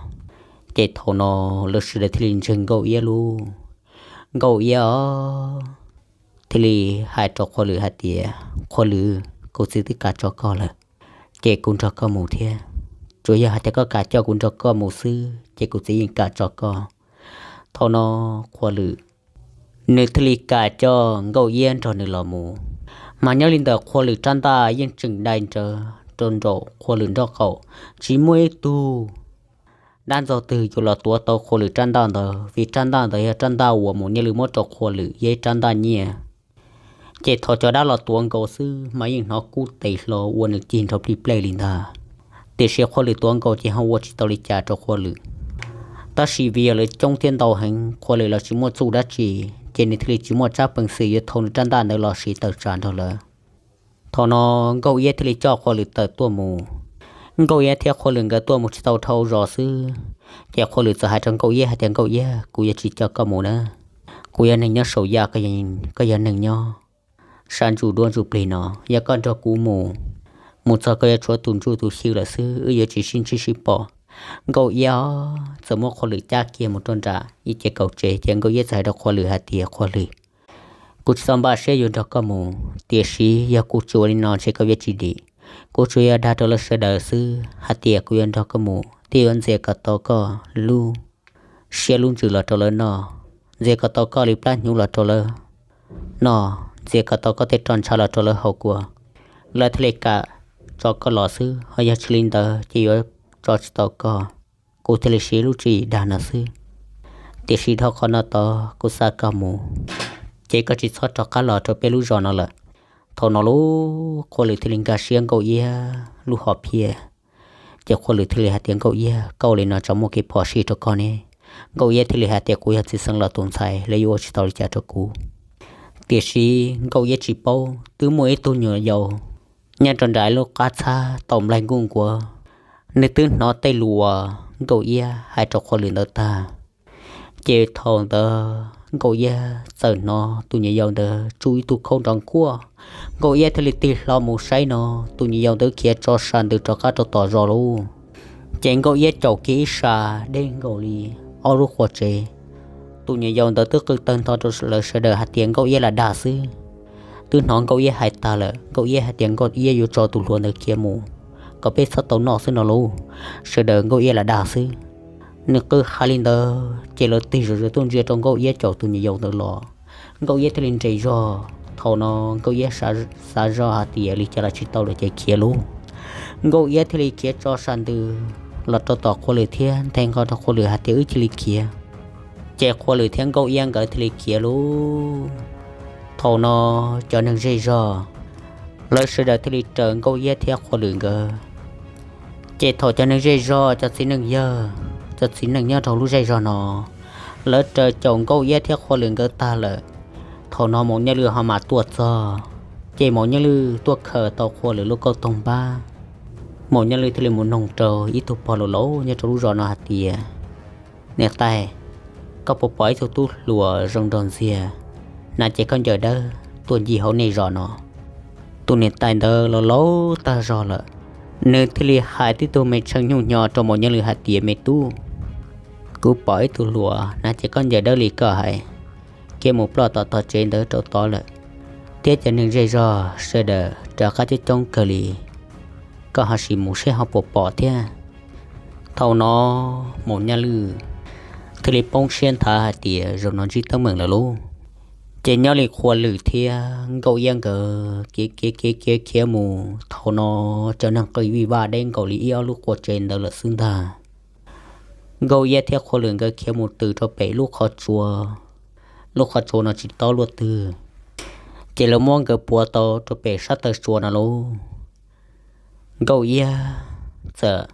Ces thaum no lawv sawv daws thiaj li ntseeg Nkauj Iab lauj. Nkauj Iab os, thiaj li hais rau Qhua Lwm hais tias, Qhua Lwm, kuv txiv twb kam tso koj lawm, ces kuv nrog koj mus thiab. Tsuas yog hais tias koj kam coj kuv nrog koj mus xwb ces kuv txiv yeej kam tso koj. Thaum no Qhua Lwm nws thiaj li kam coj Nkauj Iab nrog nws los mus. Mas nyob li ntawm Qhua Lwm rab ntaj yeej tseem dai ntawd rau nraum Qhua Lwm nraub qaum, tsis muaj ib tug dab ntxaug twg yuav los tuav tau Qhua Lwm rab ntaj ntawd, vim rab ntaj ntawd yog rab ntaj uas mus nyiaj lwm muab rau Qhua Lwm, yog ib rab ntaj nyiaj. Ces thaum cov dab los tuav nkaus xwb mas yeej hnov kub tes hlo ua nws cig nrho plij plej li ntag. Tiam sis Qhua Lwm tuav nkaus ces ho ua tsis tau li cas rau Qhua Lwm. Tab sis vim yog lawv coob thiab ntau heev, Qhua Lwm los tsis muaj txuj dab tsi, ces nws thiaj li tsis muaj tsab peev xwm yuav thau nws rab ntaj ntawd los siv tawm tsam nrog lawv. Thaum no Nkauj Iab thiaj li coj Qhua Lwm tawm tuaj mus. Nkauj Iab thiab Qhua Lwm nkawd tuaj mus tsis tau dhau zos xwb, ces Qhua Lwm txawm hais rau Nkauj Iab hais tias, Nkauj Iab, kuv yuav tsis coj koj mus na. Kuv yog neeg nyob saum yaj, koj yog neeg nyob sab ntsuj duab ntsuj plig no, yog koj nrog kuv mus, mus txog koj yuav tshuav tus ntsuj tus xyw lawm xwb, wb yuav tsis sib ntsib sib pom. Nkauj Iab txawm muab Qhua Lwm cab kiag mus rau nram ib ce kaum tsev, ces Nkauj Iab txawm hais rau Qhua Lwm hais tias, Qhua Lwm, kuv tsis tau npaj siab yuav nrog koj mus, tiam sis yog kuv tsis ua li no ntshe koj yuav tsis dim. Kuv tsuas yog dag rau lawv sawv daws xwb hais tias kuv yuav nrog koj mus thiab yuav ntxias kom tau koj lub siab lub ntsws los rau lawv noj, ntxias kom tau koj li plab hnyuv los rau lawv noj, ntxias kom tau koj tej roj ntsha los rau lawv haus kuas lawv thiaj li kam tso koj los xwb, ho yog tsis li ntawd ces yuav tso tsis tau koj. Kuv thiaj li siv lub tswv yim dag no xwb. Tiam sis dhau qhov no tod kuv xa koj mus, ces koj tsis txhob rov qab los rau peb lub zos no lawm. Thaum no lub Qhua Lwm thiaj li nkag siab Nkauj Iab lub hom phiaj, ces Qhua Lwm thiaj li hais tias, Nkauj Iab, koj ua li no tso muaj kev phom sij rau koj ne. Nkauj Iab thiaj li hais tias, Kuv yog txiv xeev laus tus ntxhais, lawv yuav ua tsis tau li cas rau kuv. Tiam sis Nkauj Iab tsis paub twb muaj ib tug nyuam yaus nyob rau nram lub qab txhab tau nplaig nkuj nkuav, nws twb hnov tej lus uas Nkauj Iab hais rau Qhua Lwm ntawd tag. Ces thaum ntawd Nkauj Iab txawm hnov tus nyuam yaus ntawd tsuj ib tug khaub nrov nkuaj. Nkauj Iab thiaj li tig hlo mus saib no, tus nyuam yaus ntawd khiav tso sa ntws rov qab rau tom zos lauj. Ces Nkauj Iab caum kiag ib sa deb nkaus li ob lub qhuav tsev. Tus nyuam yaus ntawd twb qw tawg ntho rau lawv sawv daws hais tias Nkauj Iab lam dag xwb. Twb hnov Nkauj Iab hais tag lawm, Nkauj Iab hais tias Nkauj Iab yuav tso tus hluas ntawd khiav mus kom peb txhob tau noj xwb no lauj. Sawv daws Nkauj Iab lam dag xwb. Nws qw hais li ntawd ces lawv tig zom zaws tuaj ntsia rau Nkauj Iab caum tus nyuam yaus ntawd los. Nkauj Iab thiaj li nres zog. Thaum no Nkauj Iab xav zog hais tias li cas los tsis tau lawm ces khiav lauj. Nkauj Iab thiaj li khiav tso sa ntws los rau tom Qhua Lwm thiab nthe nqho rau Qhua Lwm hais tias wb cia li khiav. Ces Qhua Lwm thiab Nkauj Iab nkawd thiaj li khiav lauj. Thaum no cov neeg zej zog lawv sawv daws thiaj li raws Nkauj Iab thiab Qhua Lwm nkawd. Ces thaum cov neeg zej zog, cov txiv neej yawg, cov txiv neej nyob rau lub zej zog no, lawv raws caum Nkauj Iab thiab Qhua Lwm nkawd tag lawm, thaum no Maum Nyiaj Lwj ho mam tuaj txog. Ces Maum Nyiaj Lwj tuaj khaws tau Qhua Lwm lub kauj toog npab. Maum Nyiaj Lwj thiaj li mus noog rau ib tug pog laus laus nyob rau lub zos no hais tias, Niam tais, koj puas pom ib tug tub hluas zoo nraug ntxiag, hnav cev khaub ncaws dawb tuaj ncig hauv nej zos no? Tus niam tais ntawd laus laus tag zog lawm, nws thiaj li hais tib tug me tsheej nyuj hnyo rau Maum Nyiaj Lwj hais tias, Me tub, kuv pom ib tug hluas hnav cev khaub ncaws dawb li koj hais, khiav mus ploj tom tog tsev ntawd rau tod lawm, thiab cov neeg zej zog sawv daws rov qab coob coob kawg li. Koj ho sim mus seb ho puas pom thiab. Thaum no Maum Nyiaj Lwj thiaj li poob siab nthav hais tias, Zaum no ntsib teeb meem lawm lauj. Ces nyob li Qhua Lwm thiab Nkauj Iab nkawd khiav khiav khiav khiav khiav mus, thaum no cov neeg qw vij vaj deb nkaus li ib ob lub qua tsev ntawd lawm xwb ntag. Nkauj Iab thiab Qhua Lwm nkawd khiav mus tws rau pem lub qhov tsua. Lub qhov tsua no tsis tob luaj twg, ces lawv muab nkawd puav tau rau pem sab taw tsua no lauj. Nkauj Iab txawm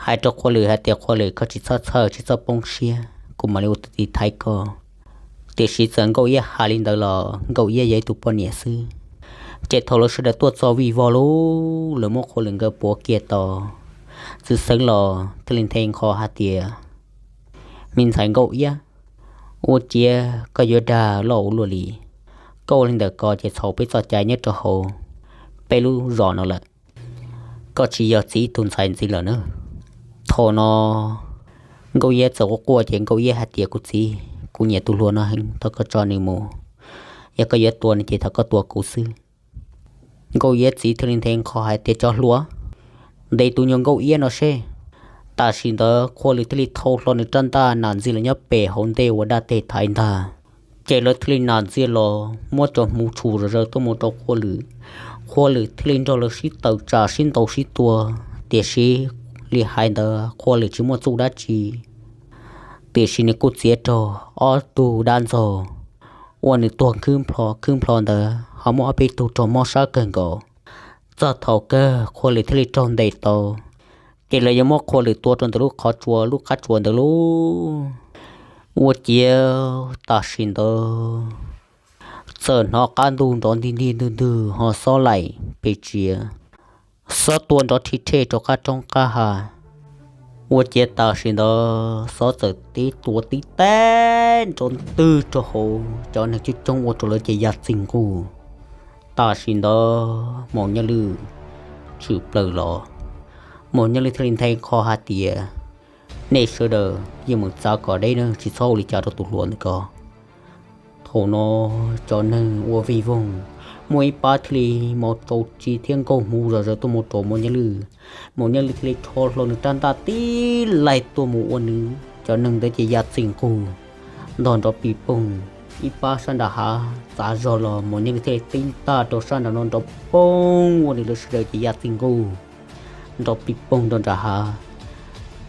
hais rau Qhua Lwm hais tias, Qhua Lwm, koj tsis txhob txhawj, tsis txhob poob siab, kuv mam li ua tus tiv thaiv koj. Tiam sis txawm Nkauj Iab hais li ntawd los Nkauj Iab yog ib tug poj niam xwb. Ces thaum lawv sawv daws tuaj txog vij vog lauj, lawv muab Qhua Lwm nkawd puav kiag tau, txiv xeev laus thiaj li nthe nqho hais tias, Me ntxhais Nkauj Iab, ua ciav koj yuav dag loj ua luaj li. Koj ua li ntawd ko ces txhaum peb txoj cai nyob rau hauv peb lub zos no lawm. Koj tsis yog txiv ib tug ntxhais ntxiv lawm na. Thaum no Nkauj Iab txawm quaj quaj ces Nkauj Iab hais tias, Kuv txiv, kuv nyiam tus hluas no heev, thov koj tso nws mus. Yog koj yuav tua nws ces thov koj tua kuv xwb. Nkauj Iab txiv thiaj li nthe nqho hais tias, Cov hluas, ntes tus nyuag Nkauj Iab no seb. Tam sim ntawd Qhua Lwm thiaj li thau hlo nws rab ntaj nam ntxiag los nyob pem hauv ntej ua dab teg thaiv ntag. Ces lawv thiaj li nam ntxiag los muab cov hmuv tshum zom zaws tuaj mus rau Qhua Lwm. Qhua Lwm thiaj li nrog lawv sib tawm tsam sib ntaus sib tua, tiam sis li hais ntawd Qhua Lwm tsis muaj txuj dab tsi. Tiam sis nws kuj txiav raug ob tug dab ntxaug uas nws tuag khwb nplho khwb nplho ntawd ho muaj ob peb tug raug mob sab kawg nkaus. Txog thaum kawg Qhua Lwm thiaj li raug ntes tau, ces lawv yuav muab Qhua Lwm tua rau ntawm lub qhov tsua lub qab tsua ntawd lauj. Ua ciav tam sim ntawd txawm hnov qab ntuj nrov ntig ntig ntwg ntwg ho xob laim pes tsiav, xob tua nrov rhi rhe rau qab roob qab hav. Ua ciav tam sim ntawd xob txawm tib tua tib teg nrov ntwg rau hauv cov neeg coob coob ua rau lawv ces ya txij nquj. Tam sim ntawd Maum Nyiaj Lwj tshwm plaws los. Maum Nyaj Lwj thiaj li nthe qho hais tias, nej sawv daws yeej meem txav kom deb na, tsis txhob ua li cas rau tus hluas ntawm ko. Thaum no cov neeg ua vij voog, muaj ib pab thiaj li mos tsaus tsi thiab nkaug hmuv zom zaws tuaj mus rau maum Nyaj Lwj. Maum Nyaj Lwj thiaj li rho hlo nws rab ntaj tib laig tuaj mus ua nws, cov neeg ntawd ces ya txij nqug ntog nrov pis poog. Ib pab sab nram hav txav zog los maum Nyaj Lwj thiaj li tib ntaj rau sab nram no nrov poog ua nws lawv sawv daws ces ya txij nqug nrov pis poog rau nram hav.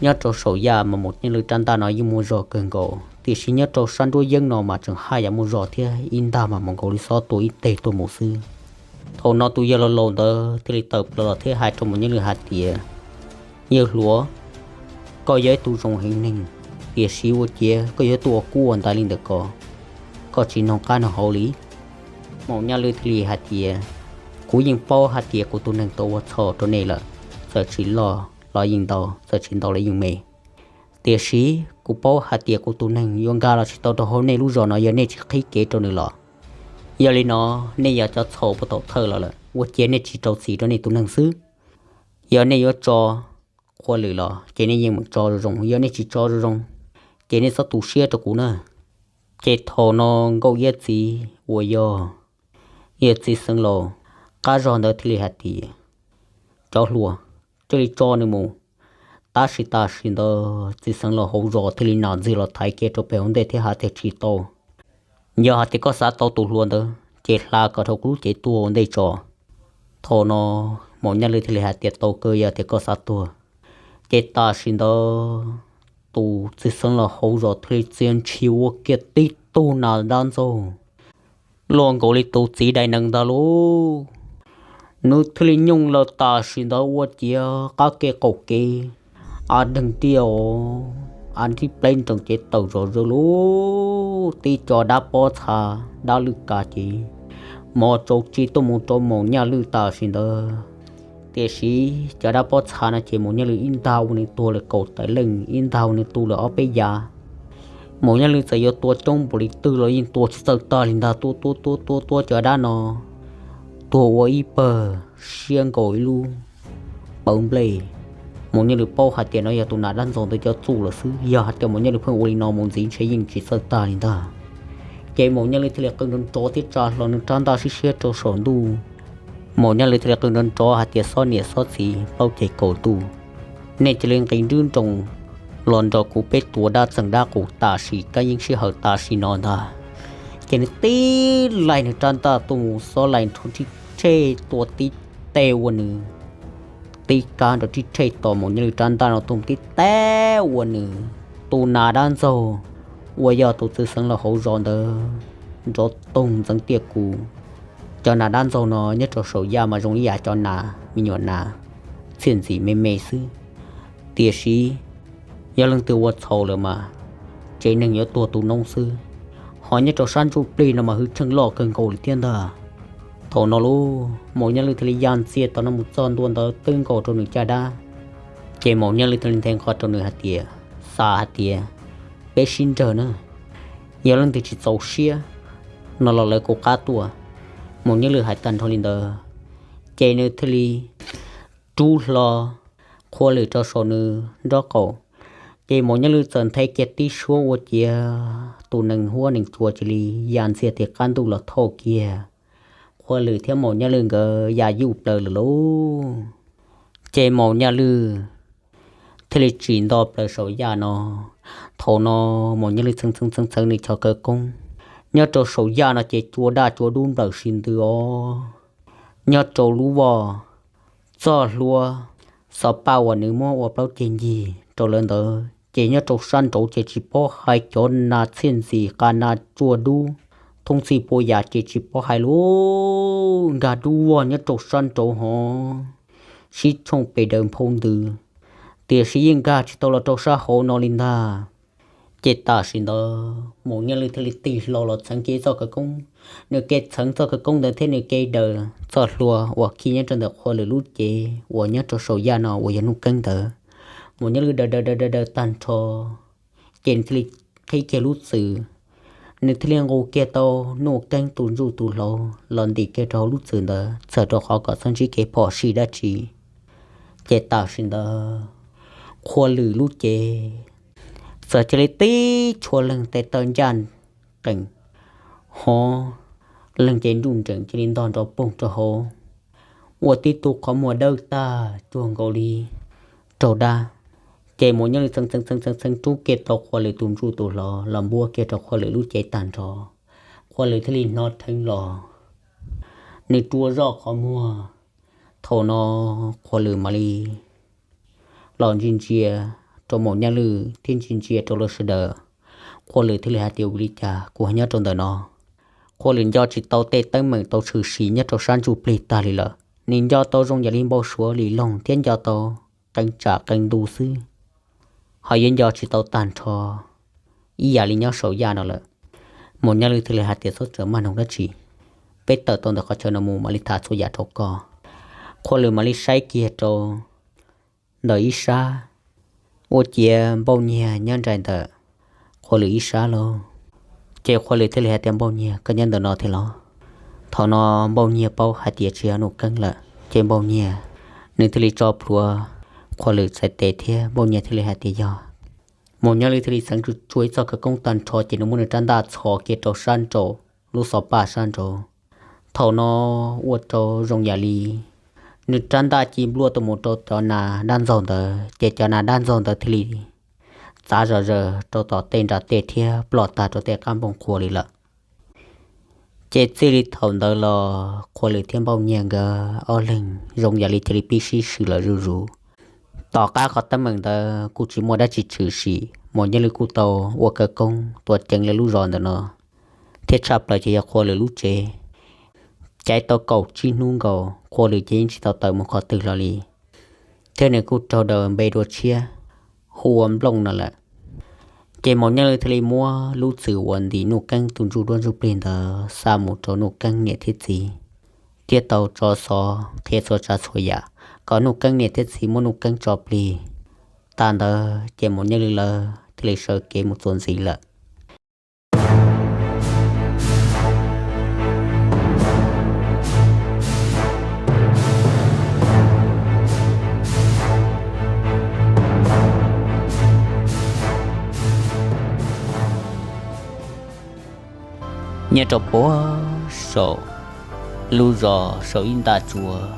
Nyob rau saum yaj mas maum Nyaj Lwj rab ntaj no yeej muaj zog kawg nkaus, tiam sis nyob rau sab nruab yeeb no mas tseem haj yam muaj zog thiab, ib ntaj mas mus nkaus li xob tua ib teg tuaj mus xwb. Thaum no tus yawg laus laus ntawd thiaj li tawm plaws los thiab hais rau maum Nyaj Lwj hais tias, yawg hluas, koj yog ib tug zoo heev neeg, tiam sis ua ciav koj yog ib tug ua kub ua ntais li ntawm ko, koj tsis noog qab noog hauv li. Maum Nyaj Lwj thiaj li hais tias, kuv yeej paub hais tias kuv tus neeg tau ua txhaum rau nej lawm, txawm tsis loj los yeej ntau, txawm tsis ntau los yeej me. Tiam sis kuv paub hais tias kuv tus neeg yuav nkag los tsis tau rau hauv nej lub zos no yog nej tsis qhib kev rau nws los. Yog li no, nej yog cov txhaum puag thaum thawj los lawm, ua ciav nej tsis rau txim rau nej tus neeg xwb. Yog nej yuav tso qhua lwm los ces nej yeej meem tso zoo zoo, yog nej tsis tso zoo zoo ces nej txhob tu siab rau kuv na. Ces thaum no nkauj iab txiv uas yog yawg txiv xeev laus qab zog ntawd thiaj li hais tias, cov hluas, cia li tso nws mus. Tab sis tam sim ntawd txiv xeev laus hauv zos thiaj li nam ntxiag los thaiv kiag rau pem hauv ntej thiab hais tias, tsis tau. Yog hais tias koj xav tau tus hluas ntawd ces hla kom dhau kuv lub cev tuaj ua ntej tso. Thaum no maum Nyaj Lwj thiaj li hais tias, tau kawg, yog tias koj xav tuag. Ces tam sim ntawd tus txiv xeev laus hauv zos thiaj li txia ntshis ua kiag tib tug nas dab ntxaug luaj nkaus li tus txiv dais nees ntag lauj. Nws thiaj li nyooj lawm tam sim ntawd ua ciav qab kev qaum kev, a deeg tiaj os, a nrib pleb nrees cev tawm zom zaws lauj. Tib co dab pob txha dab lwj kav ces mos tsaus tsi tuaj mus rau maum Nyaj Lwj tam sim ntawd. Tiam sis cov dab pob txha no ces maum Nyaj Lwj ib ntag ua nws tuag lawm kaum tawm leej, ib ntag ua nws tu lawm ob peb yav. Maum Nyaj Lwj txawm yuav tua coob npaum li twg los yeej tua tsis txawj tag li ntag, tua tua tua tua tua cov dab no tuag ua ib pawg siab nkaus ib lub pawv nplej. Maum Nyaj Lwj paub hais tias no yog tus nas dab ntxaug ntawd cov txuj lawm xwb, yog hais tias maum Nyaj Lwj pheej ua li no mus ntxiv ntshe yeej tsis txawj tag li ntag. Ces maum Nyaj Lwj thiaj li qw nrov nrov thiab tsa hlo nws rab ntaj siab siab rau saum ntuj. Maum Nyaj Lwj thiaj li qw nrov nrov hais tias, xob niam xob txiv plaub ceg kaum ntuj, nej cia li nqis nrwb nroos los nrog kuv peb tua dab txeem dab qus tam sim kab yeeb sij hawm tam sim no ntag. Ces nws tib laig nws rab ntaj tuaj mus xob laig nrho rib rhej tua tib teg ua nws, tib kab nrov rib rhej tos maum Nyaj Lwj rab ntaj no tuaj mus tib teg ua nws tus nas dab ntxaug uas yog tus txiv xeev laus hauv zos ntawd nrov toog ntxeev tiaj kuv. Cov nas dab ntxaug no nyob rau saum yaj mas zoo ib yam cov nas me nyuam nas txiaj ntxim me me xwb. Tiam sis yog leej twg ua txhaum lawm mas tsev neeg yuav tuag tu noob xwb. Ho nyob rau sab ntsuj plig no mas hwj tsheej loj kawg nkaus li thiab ntag. Thaum no lauj, maum Nyaj Lwj thiaj li ya ntxiag tom no mus txog ntua ntawd twb nkaus rau nws caj dab. Ces maum Nyaj Lwj thiaj li nthe nqho rau nws hais tias, xav hais tias peb sib nrawg na, yog leej twg tsis txaus siab no los lawv kuv qab tuaj. Maum Nyaj Lwj hais tag nrho li ntawd, ces nws thiaj li rub hlo qhua lwm rau saum nws nrob qaum. Ces maum Nyaj Lwj txawm nthe kiag tib suab ua ciav tus nees huab nees cua cia li ya ntxiag tim qab ntuj los thauj kiag qhua lwm thiab maum Nyaj Lwj nkawd ya yuj plaws lawm lauj. Ces maum Nyaj Lwj thiaj li tsim nto plaws saum yaj no. Thaum no maum Nyaj Lwj txheev txheev txheev txheev nws cov khawv koob. Nyob rau saum yaj no ces cua daj cua dub nplawm sis ntws os. Nyob rau lub voj txoj hlua xov paj uas nws muab ua plaub ceg ncig rau lawv ntawd ces nyob rau sab nraud ces tsis paub hais cov nas txiaj ntxim qa nas cua dub thoob txhij puas yam ces tsis paub hais lauj. Nkag dub vog nyob rau sab nraud hov sib tshooj pes daws nphau ntws, tiam sis yeej nkag tsis tau los rau sab hauv no li ntag. Ces tam sim ntawd maum Nyaj Lwj thiaj li tig hlo los txheev kiag txoj khawv koob. Nws kev txheev txoj khawv koob ntawd thiab nws kev daws txoj hlua uas khi nyob rau ntawm qhua lwm lub cev uas nyob rau saum yaj no uas yog Nuj Keeb ntawd. Maum Nyaj Lwj daws daws daws daws daws tag nrho, ces nws thiaj li qhib kiag lub txwm. Nws thiaj li nqus kiag tau Nuj Keeb tus ntsuj tus hlauv los ntim kiag rau hauv lub txwm ntawd txawm rau qhov kom txhob ntsib kev phom sij dab tsi. Ces tam sim ntawd Qhua Lwm lub cev txawm cia li tib tshua leeg tes taw ncaj qees, hov leeg ces nruj nreem cia li ntog nrov poog rau hauv, ua tib tug qhov muag dawb tag cuag nkaus li raug dab. Ces Maum Nyaj Lwm txee txee txee txee txee rub kiag tau Qhua Lwm tus ntsuj tus hlauv los npuab kiag rau Qhua Lwm lub cev tag nrho. Qhua Lwm thiaj li hnov rheev los, nws rua zoj qhov muag. Thaum no Qhua Lwm mam li los ntsia ntsia rau Maum Nyaj Lwm thiab ntsia ntsia rau lawv sawv daws. Qhua Lwm thiaj li hais tias, ua li cas kuv ho nyob rau ntawm no? Qhua Lwm nco tsis tau tej teeb meem tau tshwm sim nyob rau sab ntsuj plig tag li lawm. Nws nco tau zoo yam li npau suav li loog thiab nco tau qee tsam qee ntu xwb, ho yuav nco tsis tau tag nrho ib yam li nyob saum yaj no lawm. Maum Nyaj Lwm thiaj li hais tias, txhob txawm maj noog dab tsi, peb tawm tau ntawm qhov chaw no mus mam li tham txhua yam rau koj. Qhua Lwm mam li saib kiag rau ntawm ib sab, ua ciav Npauj Nyiag nyob nraim ntawm Qhua Lwm ib sab lauj. Ces Qhua Lwm thiaj li hais tias, Npauj Nyiag, koj nyob ntawm no thiab los? Thaum no Npauj Nyiag paub hais tias tsis yog Nuj Keeb lawm, ces Npauj Nyiag nws thiaj li tso plhuav Qhua Lwm txhais tes thiab Npauj Nyiag thiaj li hais tias, yog. Maum Nyaj Lwm thiaj li xeev tsuj tsuag ib txoj khawv koob tag nrho ces nws muab nws rab ntaj txhos kiag rau sab nraud, lub xov paj sab nraud. Thaum no ua rau zoo yam li nws rab ntaj ci npluaj tuaj mus rau cov nas dab ntxaug ntawd, ces cov nas dab ntxaug ntawd thiaj li txav zom zaws rau tom tej nram tej thiab ploj tag rau tej qab npoo qhua li lawm. Ces txij li thaum ntawd los Qhua Lwm thiab Npauj Nyiag nkawd ob leeg zoo yam li cia li pib sib swm lawm zuj zus. Tom qab qhov teeb meem ntawd kuj tsis muaj dab tsi tshwm sim, Maum Nyaj Lwm kuj tau ua khawv koob tuav ceev lawv lub zos ntawm no, thiab tshaj plaws ces yog Qhua Lwm lub tsev. Caiv tau kaum tsib hnub nkaus, Qhua Lwm ces yeej tsis tau tawm mus qhov twg los li, thiab nws kuj raug daws npe dua tshiab hu ua Nplooj no lawm. Ces Maum Nyaj Lwm thiaj li muab lub txwm uas ntim Nuj Keeb tus ntsuj duab ntsuj plig ntawd xa mus rau Nuj Keeb niam thiab txiv, thiab tau tso xov qhia txhua tsav txhua yam kom Nuj Keeb niam thiab txiv muab Nuj Keeb tso plig. Tag ntawd ces Maum Nyaj Lwm lawv thiaj li sawv kev mus txuas ntxiv lawm. Nyob rau puag saum lub zos saum ib nta tsuas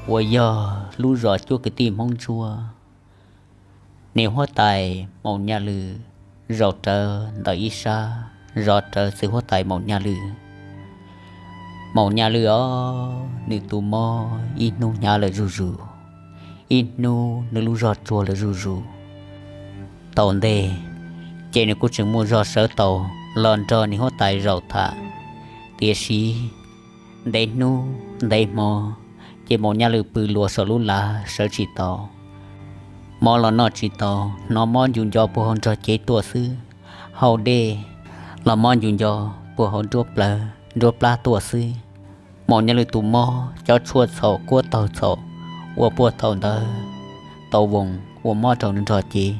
uas yog lub zos cuab kwv tij Hmoob Ntsuab, niam huab tais Maum Nyaj Lwm zaum rawv ntawm ib sab zov rawv txiv huab tais Maum Nyaj Lwm. Maum Nyaj Lwm os, nws tus mob ib hnub hnyav lawm zuj zus, ib hnub nws lub zog tsuag lawm zuj zus. Thaum ntej ces nws kuj tseem muaj zog sawv tau los nrog niam huab tais zaum tham, tiam sis ntev hnub ntev hmo ces Maum Nyaj Lwm pw luas saum lub lav sawv tsis tau, mov los noj tsis tau, hnov mob ncu nco puag hauv nrog cev tuaj xwb, haus dej los mob ncu nco puag hauv nruab plawv nruab plab tuaj xwb. Maum Nyaj Lwm tus mob cov tshuaj txhaum kuab taug txhaum uas puag thaum ntawd tau voos ua mob rau nws nrog cev,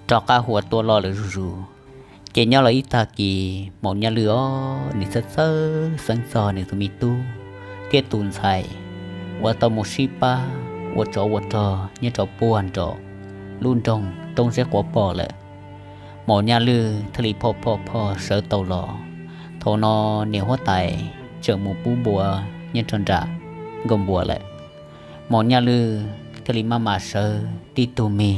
rov qab huas tuaj loj lawm zuj zus. Ces nyob los ib tag kis Maum Nyaj Lwm os, nws txhawj txhawj xeeb txog nws tus me tub thiab tus ntxhais uas tau mus sib pab ua tsov ua rog nyob rau puag nraum lub nroog Roob Zeb Quav Pom lawm. Maum Nyaj Lwm thiaj li phoj phoj phoj sawv tau los. Thaum no niam huab tais tseem mus pub npua nyob rau nram nkaus npua lawm. Maum Nyaj Lwm thiaj li maj mam sawv tib tug me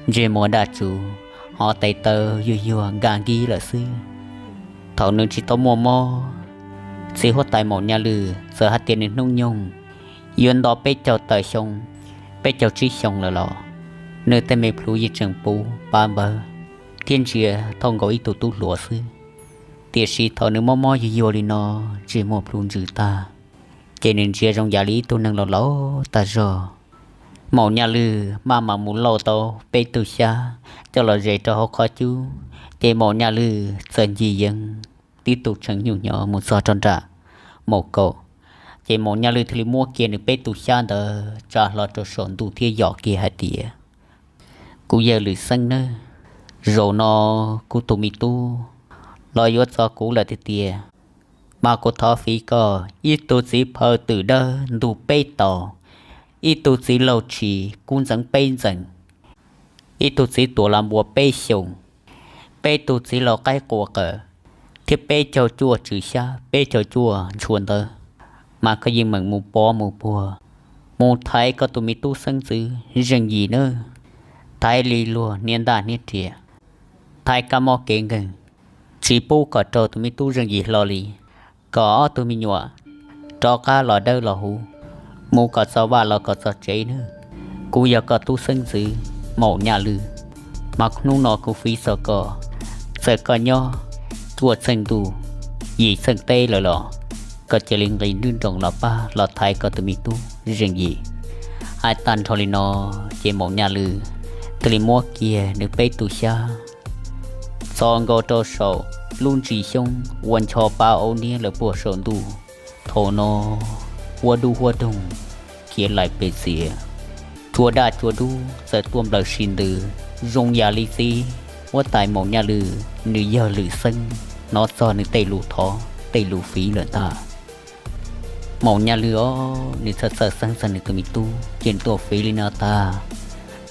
ntsej muag daj tsuv, ho tes taw yuag yuag nkag nkig lawm xwb. Thaum nws tsis tau muaj mob, txiv huab tais Maum Nyaj Lwm txawm hais tias nws hnub nyoog yuav nto peb caug tawm xyoo, peb caug tsib xyoo lawm los nws tej me plhu yeej tseem puv pab npawg thiab ntsia thauj nkaus ib tug tub hluas xwb. Tiam sis thaum nws mob mob yuag yuag li no, ntsej muag plhu ntsws tag, ces nws ntsia zoo yam li ib tug neeg laus laus tag zog. Maum Nyaj Lwm maj mam mus lauj tau peb tug xyab coj los zes rau hauv qhov cub, ces Maum Nyaj Lwm txawm ncig yees tib tug tshee nyuj hnyo mus txog rau nram maum kaum. Ces Maum Nyaj Lwm thiaj li muab kiag nws peb tug xyab ntawd tsa hlo rau saum ntuj thiab yom kiag hais tias, kuv yawg Lwm Xeeb nawb, zaum no kuv tus me tub los yuav txog kuv lawm tiag tiag, mas kuv thov fiv koj ib tug txiv phaw twm dawb ntug peb taus, ib tug txiv laug tshis kub ntxeev peb ntxees, ib tug txiv tuam las npua peb xyoos, peb tug txiv laug qaib qua qas, thiab peb caug cuaj tswm xyab peb caug cuaj ntshua ntawv, mas koj yeej meem mus pov mus puag, mus thaiv koj tus me tub xeeb ntxwv Zeej Yim nawb. Thaiv li luag hniab ntaj hniab riam, thaiv kab mob kev nkeeg, tsis pub kom raug tus me tub Zeej Yim hlo li, kom ob tug me nyuam rov qab los dawb los huv, mus kom txog vaj los kom txog tsev nawb. Kuv yog koj tub xeeb ntxwv Maum Nyaj Lwj, mas hnub no kuv fiv txog koj, txawm koj nyob cuaj txheej ntuj yim txheej teb lawm los koj cia li nqis nruab nroos los pab los thaiv koj tus me tub Zeej Yim. Hais tag nrho li no, ces Maum Nyaj Lwj thiaj li muab kiag nws peb tug xyab txo nkaus rau saum lub ntsis xyoob ua ncho pab aub niab lawm puag saum ntuj. Thaum no huab dub huab doog khiav laim pes txias, tsua daj tsua dub txawm tuaj nplawm si ntws. Zoo yam li txiv huab tais Maum Nyaj Lwj nws yog lwm xeeb, hnov txog nws tej lus thov tej lus fiv lawm ntag. Maum Nyaj Lwj os, nws txhawj txhawj xeeb txog nws tus me tub ces nws tuaj fiv li no tag,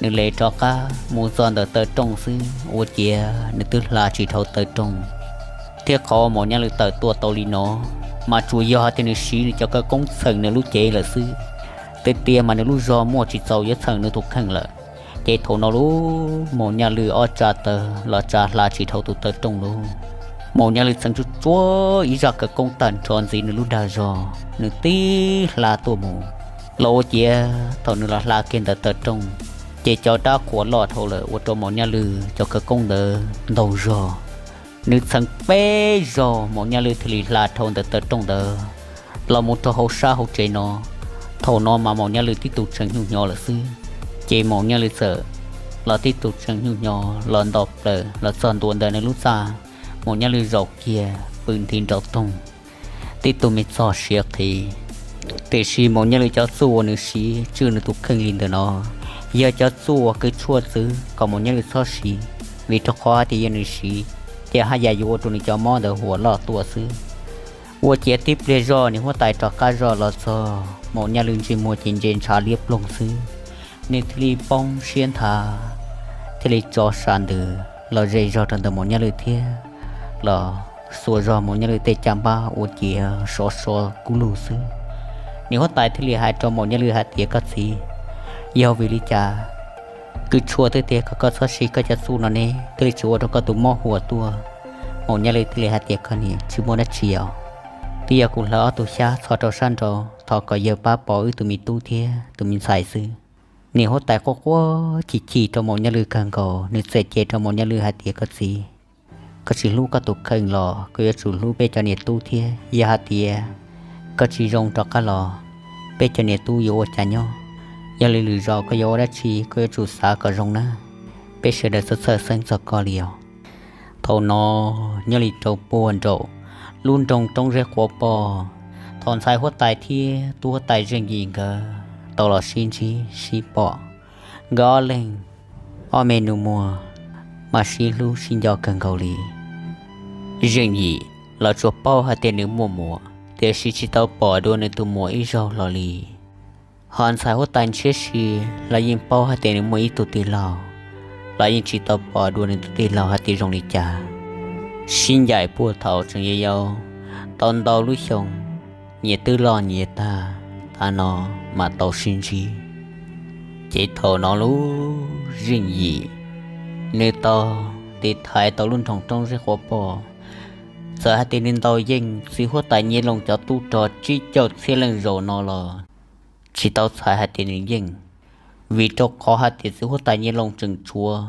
nws le rov qab mus txog ntawm taw rooj xwb ua ciav nws twb hla tsis dhau taw rooj. Thiab qhov Maum Nyaj Lwj tawm tuaj tau li no, mas tsuas yog hais tias nws siv nws cov khawv koob txheem nws lub cev lawm xwb. Tiag tiag mas nws lub zog muaj tsis txaus yuav txheem nws tus kheej lawm. Ces thaum no lub Maum Nyaj Lwj ob tsa taw los tsa hla tsis dhau tus taw rooj lauj. Maum Nyaj Lwj txheev tsuag tsuag ib zaj khawv koob tag nrho ntxiv nws lub dag zog, nws tib hla tuaj mus. Los ua ciav thaum nws los hla kiag ntawm taw rooj, ces cov dab qhuas loj dhau lawm ua rau Maum Nyaj Lwj cov khawv koob ntawd ntaug zog. Nws txheev peb zaug Maum Nyaj Lwj thiaj li hla dhau ntawm taw rooj ntawd los mus rau hauv sab hauv tsev no. Thaum no mas Maum Nyaj Lwj tib tug tseem nyuj hnyo lawm xwb, ces Maum Nyaj Lwj txawm los tib tug tseem nyuj hnyo los nto plaws los txog ntua ntawm nws lub txaj. Maum Nyaj Lwj zaum kiag pw nthi nraum toog, tib tug me txog siav qhi. Tiam sis Maum Nyaj Lwj cov txuj uas nws siv tswj nws tus kheej li ntawm no yog cov txuj uas kws tshuaj txwv kom Maum Nyaj Lwj txhob siv, vim rau qhov hais tias yog nws siv ces haj yam yuav ua rau nws cov mob ntawd huam loj tuaj xwb. Ua ciav tib pliag zog niam huab tais rov qab zoj los txog, Maum Nyaj Lwj ntsej muag ces ntse ntshav liab ploog xwb. Nws thiaj li poob siab nthav, thiaj li tso sam ntws los ze zog rau ntawm Maum Nyaj Lwj thiab los xuas zog Maum Nyaj Lwj tej caj npab ua ciav sov so kub lug xwb. Niam huab tais thiaj li hais rau Maum Nyaj Lwj hais tias, koj txiv, yog vim li cas kws tshuaj twb tias kom koj txhob siv koj cov txuj no ne thiaj li tsis ua rau koj tus mob huam tuaj? Maum Nyaj Lwj thiaj li hais tias, koj niam, tsis muaj dab tsi os, twb yog kuv hlawv ob tug xyab txho rau sab nraud thov kom yawg pab pov wb tus me tub thiab tus me ntxhais xwb. Niam huab tais quaj quaj chim chim rau Maum Nyaj Lwj kawg nkaus, nws txawm cem rau Maum Nyaj Lwj hais tias, koj txiv, koj tsis hlub koj tus kheej los koj yuav tsum hlub peb cov niam tub thiab. Yog hais tias koj tsis zoo rov qab los, peb cov niam tub yuav ua cas nyob? Yog li lwm zaus koj yuav ua dab tsi koj yuav tsum xav kom zoo nawb. Peb sawv daws txhawj txhawj xeeb txog koj li os. Thaum no nyob li rau puag nraum lub nroog Roob Zeb Quav Poj, thaum ntxhais huab tais thiab tub huab tais Zeej Yim nkawd tau los sib ntsib sib pom, nkawd ob leeg ob me nus muag mas sib hlub sib nco kawg nkaus li. Zeej Yim los tsuas paub hais tias nws muaj muam, tiam sis tsis tau pom dua nws tus muam ib zaug hlo li. Ho ntxhais huab tais Ntshiab Si los yeej paub hais tias nws muaj ib tug tij laug, los yeej tsis tau pom dua nws tus tij laug hais tias zoo li cas. Sib ncaim puag thaum tseem yau yau tau ntau lub xyoo, nyias twb loj nyias tag, tav no mas tau sib ntsib. Ces thaum no lub Zeej Yim nws tau tiv thaiv tau lub nroog Roob Zeb Quav Poj. Txawm hais tias nws ntaus yeej txiv huab tais Nyiaj Looj cov tub rog tsib caug txhiab leej zaum no los tsis tau txhais hais tias nws yeej, vim rau qhov hais tias txiv huab tais Nyiaj Looj tseem tshuav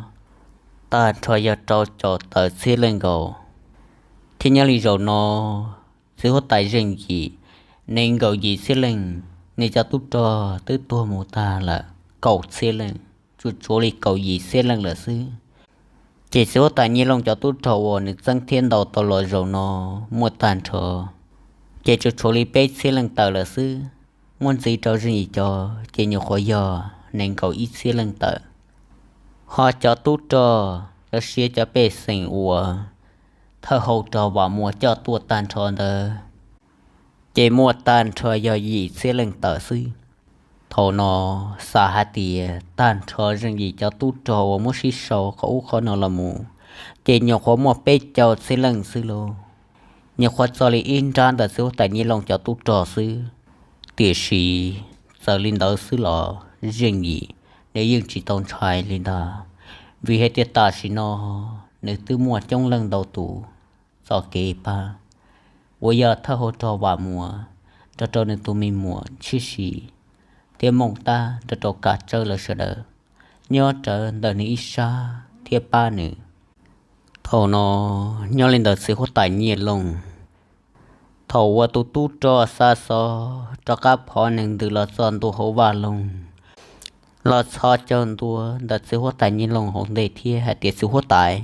tag nrho yog rau caum tawm txhiab leej nkaus. Thiab nyob li zaum no, txiv huab tais Zeej Yim nees nkaum yim txhiab leej, nws cov tub rog twb tuag mus tag lawm kaum txhiab leej, tsuas tshuav li kaum yim txhiab leej lawm xwb. Ces txiv huab tais Nyiaj Looj cov tub rog uas nws txeeb thiab ntaus tau los zaum no muaj tag nrho, ces tsuas tshuav li peb txhiab leej tawm lawm xwb. Muab ntxiv rau Zeej Yim cov ces nyuam qhuav yog nees nkaum ib txhiab leej tawm. Ho cov tub rog lawv siab cov pej xeem uas thawj hau rog Vam Muas coj tuaj tag nrho ntawd, ces muaj tag nrho yog yim txhiab leej tawm xwb. Thaum no xav hais tias tag nrho Zeej Yim cov tub rog uas muab sib sau qhov ub qhov no los mus, ces nyuam qhuav muaj peb caug txhiab leej xwb lauj. Nyuam qhuav txog li ib nrab ntawm txiv huab tais Nyiaj Looj cov tub rog xwb. Tiam sis txawm li ntawd xwb los Zeej Yim nws yeej tsis tau ntshai li ntag, vim hais tias tam sim no nws twb muaj coob leej ntau tus txoj kev pab, uas yog thawj hauv rog Vam Muas nrog rau nws tus me muam Tshib Sis thiab Mooj Tab nrog rau Kav Tsawb lawv sawv daws nyob rawv ntawm nws ib sab thiab pab nws. Thaum no nyob li ntawd txiv huab tais Nyiaj Looj, thaum uas tus tub rog xa xov rov qab phov neeg ntws los txog ntua hauv vaj loog, los txhos caug ntua ntawm txiv huab tais Nyiaj Looj hauv ntej thiab hais tias, Txiv huab tais,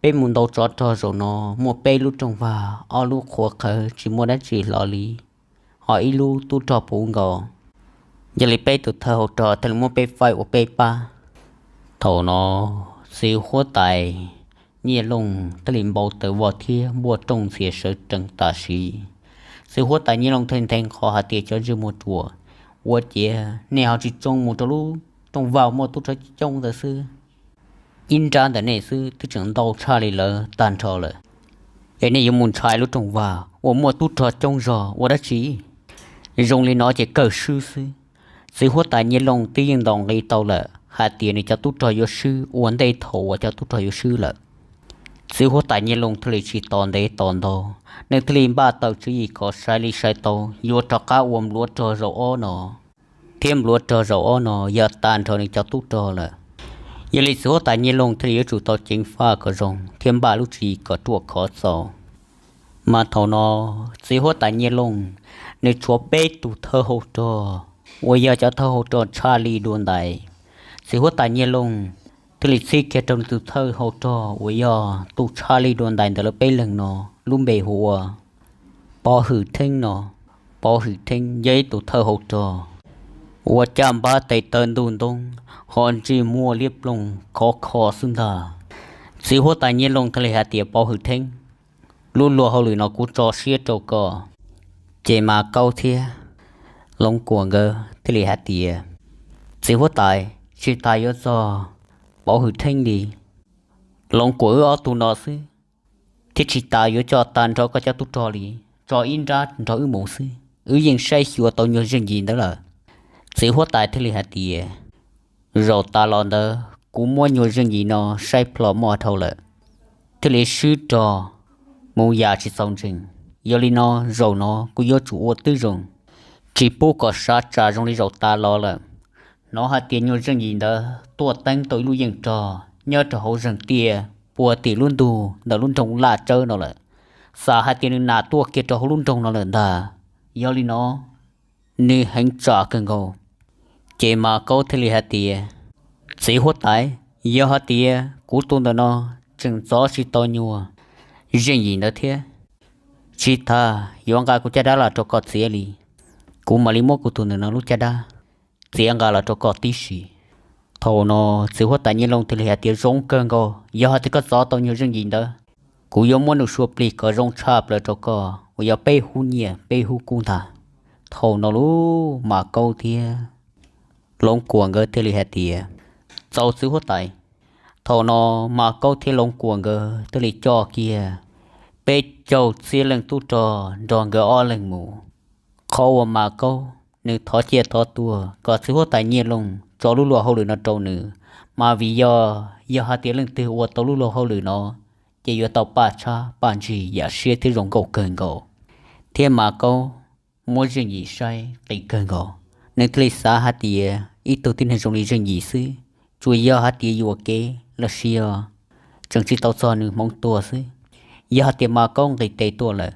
peb mus ntaus tsov rog zaum no muaj peb lub rooj vag, ob lub qhuav qhawv tsis muaj dab tsi hlo li, ho ib lub tub rog puv nkaus. Yog li peb tus thawj hauv rog thiaj li muab peb faib ua peb pab. Thaum no txiv huab tais Nyiaj Looj thiaj li npau taws vog thiab npuaj rooj ntxhias sawv tsees tam sim. Txiv huab tais Nyiaj Looj thiaj li nthe nqho hais tias, Cov ntsej muag ruam, ua ciav nej ho tsis tsoo mus rau lub rooj vag muaj tub rog coob ntawd xwb? Ib nrab ntawm nej xwb twb tseem ntau tshaj li lawv tag nrho lawm, es nej yuav mus ntshai lub rooj vag uas muaj tub rog coob zog ua dab tsi? Zoo li no ces kawg swb xwb. Txiv huab tais Nyiaj Looj twb yeej ntaus nqi tau lawm hais tias nws cov tub rog yuav swb ua ntej thaum uas cov tub rog yuav swb lawm. Txiv huab tais Nyiaj Looj thiaj li tsis tos ntev tos ntau, nws thiaj li npaj tau tswv yim kom sai li sai tau yuav rov qab ua npluav rog zaum ob no, thiab npluav rog zaum ob no yog tag nrho nws cov tub rog lawm. Yog li txiv huab tais Nyiaj Looj thiaj li yuav tsum tau ceev faj kom zoo thiab npaj lub tswv yim kom ruaj khov txaus. Mas thaum no txiv huab tais Nyiaj Looj nws tshuav peb tus thawj hauv rog uas yog cov thawj hauv rog tshaj li dua ntais. Txiv huab tais Nyiaj Looj thiaj li txhib kiag rau nws tus thawj hauv rog uas yog tus tshaj li dua ntais ntawm lawv peb leeg no, lub npe hu ua Pov Hwm Theeb no. Pov Hwm Theeb yog ib tus thawj hauv rog uas caj npab tes taw ntug ntoo, ho ntsej muag liab ploog khov kho xwb ntag. Txiv huab tais Nyiaj Looj thiaj li hais tias, Pov Hwm Theeb, lub luag hauj lwm no kuv tso siab rau koj. Ces Mas Kaub thiab Loov Kuam nkawd thiaj li hais tias, Txiv huab tais, tsis tas yuav txog Pov Hwm Theeb li, Loov Kuam wb ob tug no xwb, thiab tsis tas yuav coj tag nrho koj cov tub rog li, tso ib nrab nrog wb mus xwb, wb yeej saib xyuas tau nyuag Zeej Yim ntawd lawm. Txiv huab tais thiaj li hais tias, Zaum tas los ntawd kuv muab nyuag Zeej Yim no saib plho muaj dhau lawm, thiaj li swb rog mus yam tsis txaus ntseeg. Yog li no, zaum no kuv yuav tsum ua twb zoo, tsis pub kom sav tsam zoo li zaum tas los lawm. Hnov hais tias nyuag Zeej Yim ntawd tuaj teeb tau ib lub yeej rog nyob rau hauv zeeg tiaj puag tim lub ntug ntawm lub nroog Laj Tsawb no lawm. Xav hais tias nws nam tuaj kiag rau hauv lub nroog no lawm ntag. Yog li no, nws heev tsam kawg nkaus. Ces Mas Kaub thiaj li hais tias, Txiv huab tais, yog hais tias kuv tus ntawm no tseem txov tsis tau nyuag Zeej Yim ntawd thiab, tsis tas yuav nqa kuv caj dab los rau koj txiav li, kuv mam li muab kuv tus ntawm no lub caj dab txiav nqa los rau koj tib si. Thaum no txiv huab tais Nyiaj Looj thiaj li hais tias, Zoo kawg nkaus, yog hais tias koj txov tau nyuag Zeej Yim ntawd, kuv yuav muab nws sua plig kom zoo tshaj plaws rau koj uas yog peb hub nyiaj peb hub kub ntag. Thaum no lub Mas Kaub thiab Loov Kuam nkawd thiaj li hais tias, Txaus txiv huab tais. Thaum no Mas Kaub thiab Loov Kuam nkawd thiaj li coj kiag peb caug txhiab leej tub rog nrog nkawd ob leeg mus. Qhov uas Mas Kaub nws thov ciaj thov tuag kom txiv huab tais Nyiaj Looj tso lub luag hauj lwm no rau nws, mas vim yog, yog hais tias leej twg ua tau lub luag hauj lwm no, ces yuav tau paj tshab paj ntsig yam siab thiab zoo nkauj kawg nkaus. Thiab Mas Kaub muab Zeej Yim saib qis kawg nkaus, nws thiaj li xav hais tias ib tug tib neeg zoo li Zeej Yim xwb, tsuas yog hais tias yuam kev los sis yog tseem tsis tau txog nws hmoov tuag xwb. Yog hais tias Mas Kaub nqis tes tuaj lawm,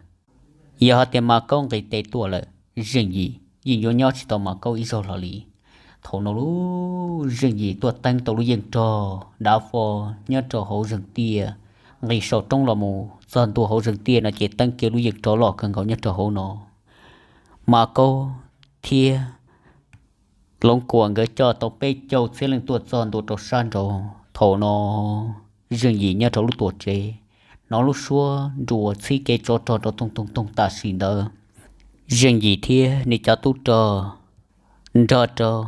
yog hais tias Mas Kaub nqis tes tuaj lawm, Zeej Yim yeej yuav nyob tsis tau Mas Kaub ib zaug hlo li. Thaum no lub Zeej Yim tuaj teeb tau lub yeej rog dav fo nyob rau hauv zeeg tiaj, nqis saum roob los mus txog ntua hauv zeeg tiaj no ces teeb kiag lub yeej rog loj kawg nkaus nyob rau hauv no. Mas Kaub thiab Loov Kuam nkawd coj tau peb caug txhiab leej tuaj txog ntua rau sab nraud. Thaum no Zeej Yim nyob rau lub tuam tsev, hnov lub suab nruas txhib kev tsov rog rau toog toog toog tam sim ntawd. Zeej Yim thiab nws cov tub rog nrog rau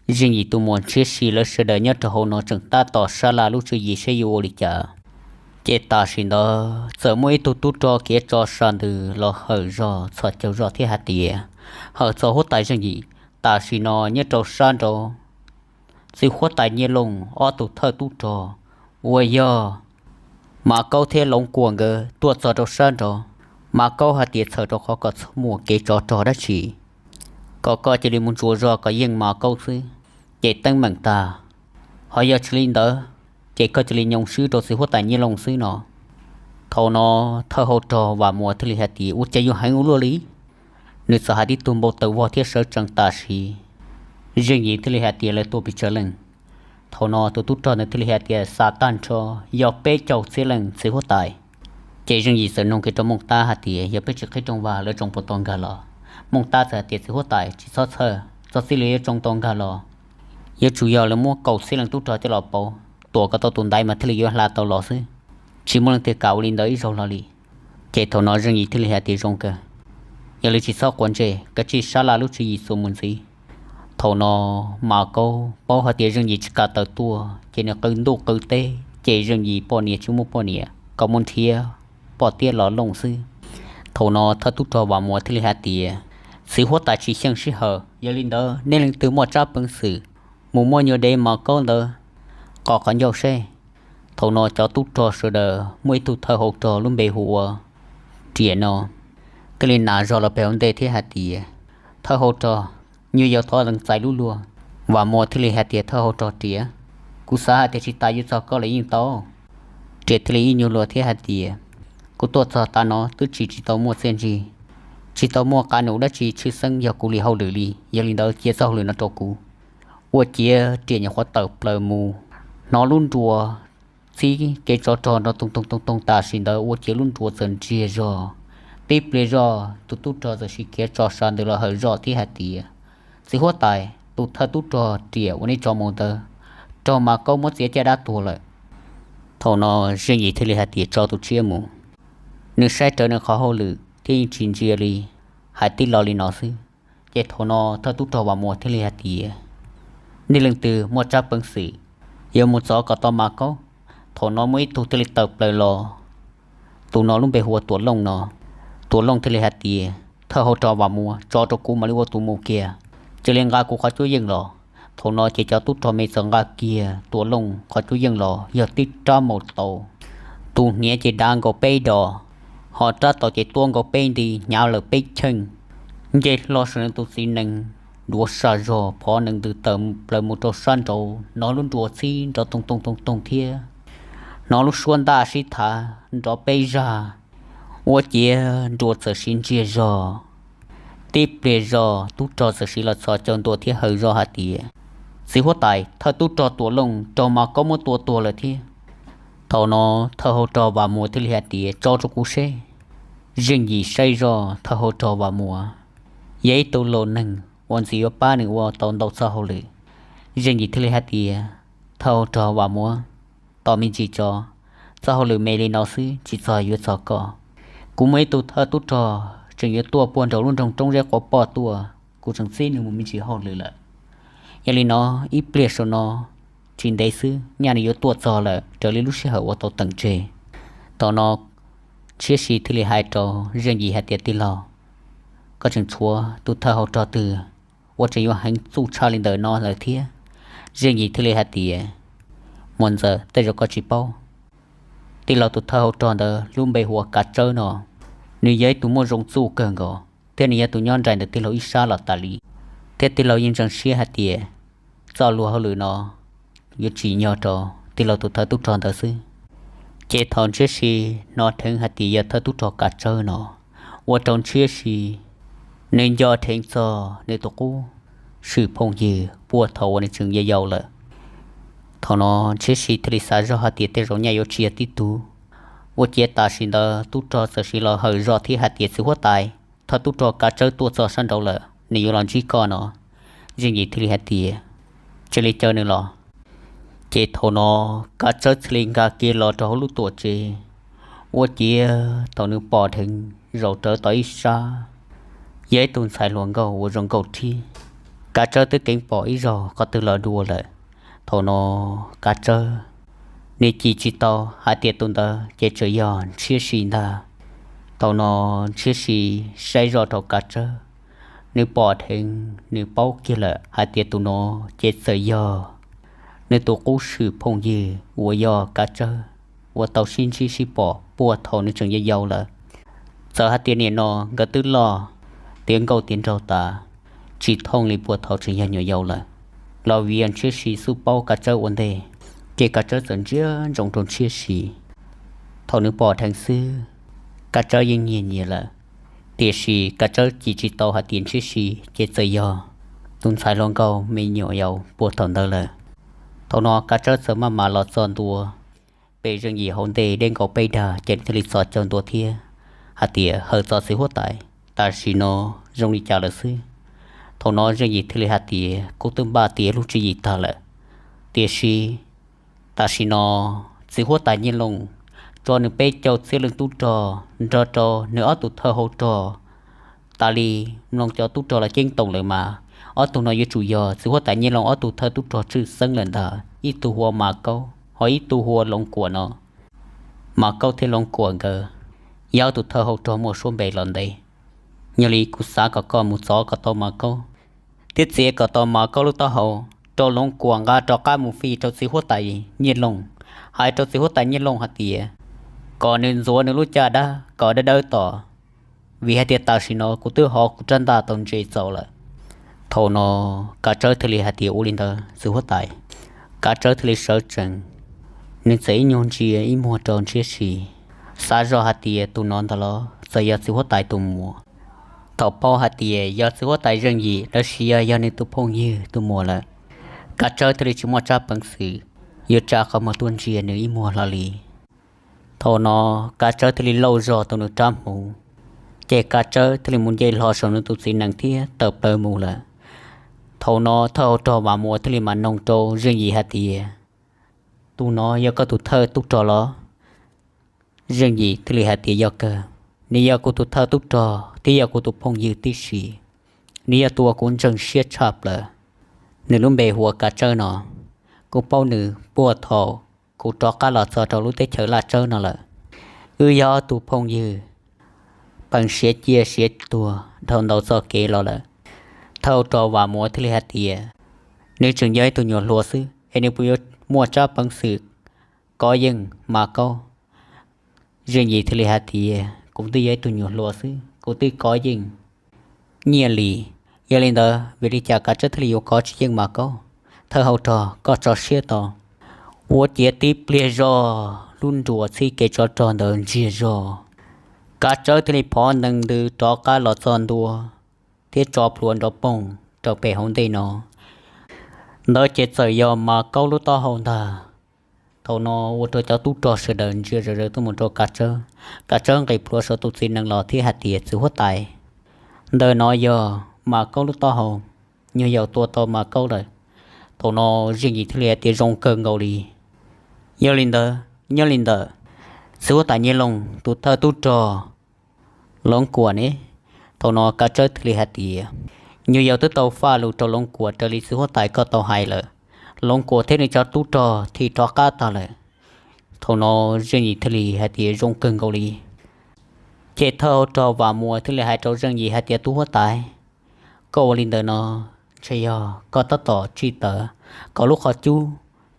Zeej Yim tus muam Ntshiab Si lawv sawv daws nyob rau hauv no tseem tab tom sab laj lub tswv yim seb yuav ua li cas. Ces tam sim ntawd txawm muaj ib tug tub rog khiav tso sa ntws los hawm zog txhos caug zog thiab hais tias, hawm txog huab tais Zeej Yim, tam sim no nyob rau sab nraud txiv huab tais Nyiaj Looj ob tug thawj tub rog uas yog Mav Kaub thiab Loov Kuam nkawd tuaj txog rau sab nraud. Mav Kaub hais tias txhawm rau qhov kom txhob muaj kev tsov rog dab tsi, kom koj cia li mus ntsuas zog kom yeej Mav Kaub xwb, ces teeb meem tag. Ho yog tsis li ntawd, ces koj cia li nyoo swb rau txiv huab tais Nyiaj Looj xwb no. Thaum no thawj hauv rog Vam Muas thiaj li hais tias, ua cas yuav heev ua luaj li? Nws txawm hais tib tug npau taws vog thiab sawv tsees tam sim. Zeej Yim thiaj li hais tias, lawv tuaj pes tsawg leej? Thaum no tus tub rog ntawd thiaj li hais tias, xav tag nrho yog peb caug txhiab leej txiv huab tais. Ces Zeej Yim txawm noog kiag rau Mooj Tab hais tias, yog peb tsis qhib rooj vag lawv tsoo puas tau nkag los? Mooj Tab txawm hais tias, txiv huab tais, tsis txhob txhawj, txog txij li yuav tsoo tau nkag los, yuav tsum yog lawv muab kaum txhiab leej tub rog coj los pauv, tuam kom tau tus ntaiv mas thiaj li yuav hla tau los xwb. Tsis muaj leej twg kam ua li ntawd ib zaug hlo li. Ces thaum no Zeej Yim thiaj li hais tias, zoo kawg, yog li tsis txhob quav ntsej, kav tsij sab laj lub tswv yim txuas mus ntxiv. Thaum no Mav Kaub paub hais tias Zeej Yim tsis kam tawm tuaj, ces nws qw ntuj qw teb, ces Zeej Yim poj niam tsis muaj poj niam, kom mus nrhiav poj tiab los looj xwb. Thaum no thawj tub rog Vam Muas thiaj li hais tias, txiv huab tais tsis xyeej sij hawm, yog li ntawd nej leej twg muaj tsab peev xwm, mus muab nyuag dev Mav Kaub ntawd qos qhov ncauj seb. Thaum no cov tub rog sawv daws muaj ib tug thawj hauv rog lub npe hu ua Riam no, thiaj li nas zog los pem hauv ntej thiab hais tias, thawj hauv rog, nyuag yaus thov lees txais lub luag. Vam Muas thiaj li hais tias, thawj hauv rog Riam, kuv xav hais tias tsis tas yuav txog koj los yeej tau. Riam thiaj li ib nyuag luag thiab hais tias, kuv tuaj txog tav no twb tsis tsis tau muaj txiaj ntsig, tsis tau muaj qab num dab tsi tshwj xeeb yog kuv li hauj lwm li, yog li ntawd cia txoj hauj lwm no rau kuv. Ua ciav Riam nyuam qhuav tawm plaws mus, hnov lub nruas txib kev tsov rog nrov toog toog toog toog tam sim ntawd ua ciav lub nruas txawm ntsiag zog. Tib pliag zog tus tub rog txawm sim khiav tso sa ntws los hawm zog thiab hais tias, txiv huab tais, tus thawj tub rog Riam uas nej tso mus ntawd raug Mav Kaub muab txiav caj dab tuag lawm. Thaum no Zeej Yim thiaj li hais tias, tso tus tshiab mus, nws saib rawv nws qhov hauj lwm thiab yeej tsis ntsia li, hais tib lo li no xwb. Ces thaum no thawj tub rog Vam Muas thiaj li hais tias, nej leej twg muaj tsab peev xwm yuav mus txov kom tau Mav Kaub? Thaum no muaj ib tug thiaj li tawm plaws los, tus no lub npe hu ua Tuam Looj no. Tuam Looj thiaj li hais tias, thawj hauv rog Vam Muas, tso rau kuv mam li ua tus mus kiag, cia li nqa kuv qhov cuab yeej los. Thaum no ces cov tub rog me txawm nqa kiag Tuam Looj qhov cuab yeej los yog tib rab maum taus, tus hniav ces dav nkaus peb dos, ho rab taus ces tuab nkaus peb nti, hnyav lawm peb cheej, nce hlo saum nws tus txiv nees duav sa zog phov nees ntws tawm plaws mus rau sab nraud, hnov lub nruas txib nrov toog toog toog toog thiab hnov lub suab ntaj sib thav nrov peb zag, ua ciav nruas txawm siv ntsiag zog. Tib pliag zog tub rog txawm siv los txhos caug ntua thiab hawm zog hais tias, txiv huab tais, thawj tub rog Tuam Looj raug Mav Kaub muab tua tuag lawm thiab. Thaum no thawj hauv rog Vam Muas thiaj li hais tias, tso rau kuv seb. Zeej Yim saib zog thawj hauv rog Vam Muas yog ib tug laus neeg uas ntxim yuav pab nws ua tau ntau txoj hauj lwm. Zeej Yim thiaj li hais tias, thawj hauv rog Vam Muas, tos me ntsis tso, txoj hauj lwm me li no xwb tsis txog yuav txog koj. Kuv muaj ib tug thawj tub rog tseem yuav tuaj puag nraum lub nroog Roob Zeb Quav Poj tuaj, kuv tseem txib nws mus me ntsis hauj lwm lawm. Yog li no, ib pliag saum no tsis ntev xwb nyaj nws yuav tuaj txog lawm raws li lub sij hawm uas tau teem tseg. Thaum no Ntshiab Si thiaj li hais rau Zeej Yim hais tias, tij laug, koj tseem tshuav tus thawj hauv rog twg ua tseem yuav heev txuj tshaj li ntawm no lawm thiab? Zeej Yim thiaj li hais tias, muam ntxawm, tej zaum koj tsis paub, tij laug tus thawj hauv rog ntawd lub npe hu ua Kav Tsawb no. Nws yog ib tug muaj zoo txuj kawg nkaus thiab nws yog tus nyob nraim ntawm tij laug ib sab los tas li, thiab tij laug yeej ntseeg siab hais tias txoj luag hauj lwm no yuav tsim nyog rau tij laug tus thawj tub rog ntawd xwb. Ces thaum Ntshiab Si hnov dheev hais tias yog thawj tub rog Kav Tsawb no, ua rau Ntshiab Si nws nco dheev txog nws tus qub swm phooj ywg puag thaum uas nws tseem yau yau lawm. Thaum no Ntshiab Si thiaj li xav zog hais tias tej zaum nyaj yuav tsis yog tib tug. Ua ciav tam sim ntawd tub rog txawm siv los hawm zog thiab hais tias, txiv huab tais, thawj tub rog Kav Tsawb tuaj txog sab nraud lawm, nws yuav los ntsib koj no. Zeej Yim thiaj li hais tias, cia li caw nws los. Ces thaum no Kav Tsawb thiaj li nkag kiag los rau hauv lub tuam tsev. Ua ciav thaum nws pom dheev zaum rawv tau ib sab, yog ib tug ntxhais hluas nkauj uas zoo nkauj thiab Kav Tsawb twb keev pom ib zaug qhov twg los dua lawm. Thaum no Kav Tsawb nws cim tsis tau hais tias tus ntawd ces tseem yog Ntshiab Si ntag. Thaum no Ntshiab Si saib zoj rau Kav Tsawb, nws pom dheev, nws paub kiag lawm hais tias tus no ces txawm yog nws tus qub swm phooj ywg uas yog Kav Tsawb uas tau sib ntsib sib pom puag thaum nws tseem yau yau lawm. Txawm hais tias nim no nkawd twb loj tiav nkauj tiav nraug tas, tsis thooj li puag thaum tseem yog nyuam yaus lawm, los vim yog Ntshiab Si xub paub Kav Tsawb ua ntej, ces Kav Tsawb txawm ntsia ntsoov rau Ntshiab Si. Thaum nws pom dheev xwb, Kav Tsawb yeej nyiam nyiam lawm, tiam sis Kav Tsawb cim tsis tau hais tias Ntshiab Si ces txawm yog tus ntxhais hluas nkauj me nyuam yaus puag thaum ntawd lawm. Thaum no Kav Tsawb txawm maj mam los txog ntua pem Zeej Yim hauv ntej deb nkaus peb dag, ces nws thiaj li txhos caug ntua thiab hais tias, Hawm txog txiv huab tais, tam sim no zoo li cas lawm xwb? Thaum no Zeej Yim thiaj li hais tias, Kuv twb npaj tiav lub tswv yim tag lawm, tiam sis tam sim no txiv huab tais Nyiaj Looj tso nws peb caug txhiab leej tub rog nrog rau nws ob tug thawj hau rog tas li. Mloog cov tub rog los ceeb toom lawm mas ob tug no yuav tsum yog txiv huab tais Nyiaj Looj ob tug thawj tub rog tshwj xeeb lawm ntag, ib tug hu ua Mas Kaub, ho ib tug hu ua Loov Kuam no. Mas Kaub thiab Loov Kuam nkawd yog ob tug thawj hau rog muaj suab npe los ntev. Yog li kuv xav kom koj mus txov kom tau Mas Kaub thiab txiav kom tau Mas Kaub lub taub hau rau Loov Kuam nqa rov qab mus fij rau txiv huab tais Nyiaj Looj. Hais rau txiv huab tais Nyiaj Looj hais tias kom nws ntxuav nws lub caj dab kom dawb dawb tos, vim hais tias tam sim no kuv twb hov kuv rab ntaj tau ntse txaus lawm. Thaum no Kav Tsawb thiaj li hais tias, Ua li ntawd txiv huab tais. Kav Tsawb thiaj li sawv tsees, nws txawm ib nyuag ntsia ib muag rau Ntshiab Si, xav zoj hais tias tus no ntag los txawm yog txiv huab tais tus muam. Thaum paub hais tias yog txiv huab tais Zeej Yim los sis yog yog nws tus phooj ywg tus muam lawm, Kav Tsawb thiaj li tsis muaj tsab peev xwm yuav tsa qhov muag tuaj ntsia nws ib muag hlo li. Thaum no Kav Tsawb thiaj li lauj zog tau nws rab hmuv, ces Kav Tsawb thiaj li mus nce hlo saum nws tus txiv nees thiab tawm plaws mus lawm. Thaum no thawj hau rog Vam Muas thiaj li mam noog rau Zeej Yim hais tias, Tus no yog koj tus thawj tub rog los? Zeej Yim thiaj li hais tias, Yog kawg, nws yog kuv tus thawj tub rog thiab yog kuv tus phooj ywg tib si. Nws yog tus uas kuv ntseeg siab tshaj plaws. Nws lub npe hu ua Kav Tsawb no. Kuv paub nws puag thaum kuv rov qab los txog rau lub teb chaws Laj Tsawb no lawm. Wb yog ob tug phooj ywg pees siav ciaj siav tuag dhau ntau txoj kev los lawm. Thawj hau rog Vam Muas thiaj li hais tias, Nws tseem yog ib tug nyuam hluas xwb es nws puas yuav muaj tsab peev xwm kov yeej Mas Kaub? Zeej Yim thiaj li hais tias, Kuv twb yog ib tug nyuam hluas xwb, kuv twb kov yeej Nyiaj Lis. Yog li ntawd vim li cas Kav Tsawb thiaj li yuav kov tsis yeej Mas Kaub? Thawj hau rog, koj tso siab tau. Ua ciav tib pliag zog lub nruas txhib kev tsov rog ntawd ntsiag zog, Kav Tsawb thiaj li phov ntees ntws rov qab los txog ntua thiab tso plhuav nrov poog rau pem hauv ntej no. Ntawd ces txawm yog Mas Kaub lub taub hau ntag. Thaum no ua rau cov tub rog sawv daws ntsia zom zaws tuaj mus rau Kav Tsawb. Kav Tsawb nqis plhuav saum tus txiv nees los thiab hais tias, Txiv huab tais, ntawm no yog Mas Kaub lub taub hau, nyuag yaus tua tau Mas Kaub lawm. Thaum no Zeej Yim thiaj li hais tias, Zoo kawg nkaus li. Yog li ntawd nyob li ntawm txiv huab tais Nyiaj Looj tus thawj tub rog Loov Kuam ne? Thaum no Kav Tsawb thiaj li hais tias, Nyuag yaus twb tau faj lus rau Loov Kuam raws li txiv huab tais koj tau hais lawm. Loov Kuam thiab nws cov tub rog thim rov qab tag lawm. Thaum no Zeej Yim thiaj li hais tias, Zoo kawg nkaus li. Ces thawj hau rog Vam Muas thiaj li hais rau Zeej Yim hais tias, Tub huab tais, koj ua li ntawd no ntshe yog koj tab tom tsim tawv kom lub qhov cub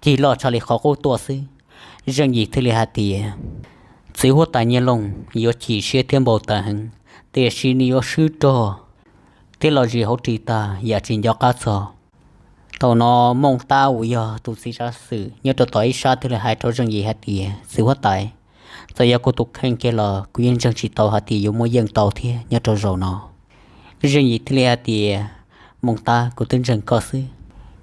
cig loj tshaj li qhov qub tuaj xwb. Zeej Yim thiaj li hais tias, Txiv huab tais Nyiaj Looj yuav chim siab thiab npau taws heev, tiam sis nws yuav swb rog thiab los zis hauv ris tag yam tsis nco qab txog. Thaum no Mooj Tab uas yog tus txiv tsav xwm nyob rau tom ib sab thiaj li hais rau Zeej Yim hais tias, Txiv huab tais, txawm yog kuv tus kheej kiag los kuv yeej ntseeg tsis tau hais tias yuav muaj yeej tau thiab nyob rau zaum no. Zeej Yim thiaj li hais tias, Mooj Tab, kuv twb ntseeg koj xwb.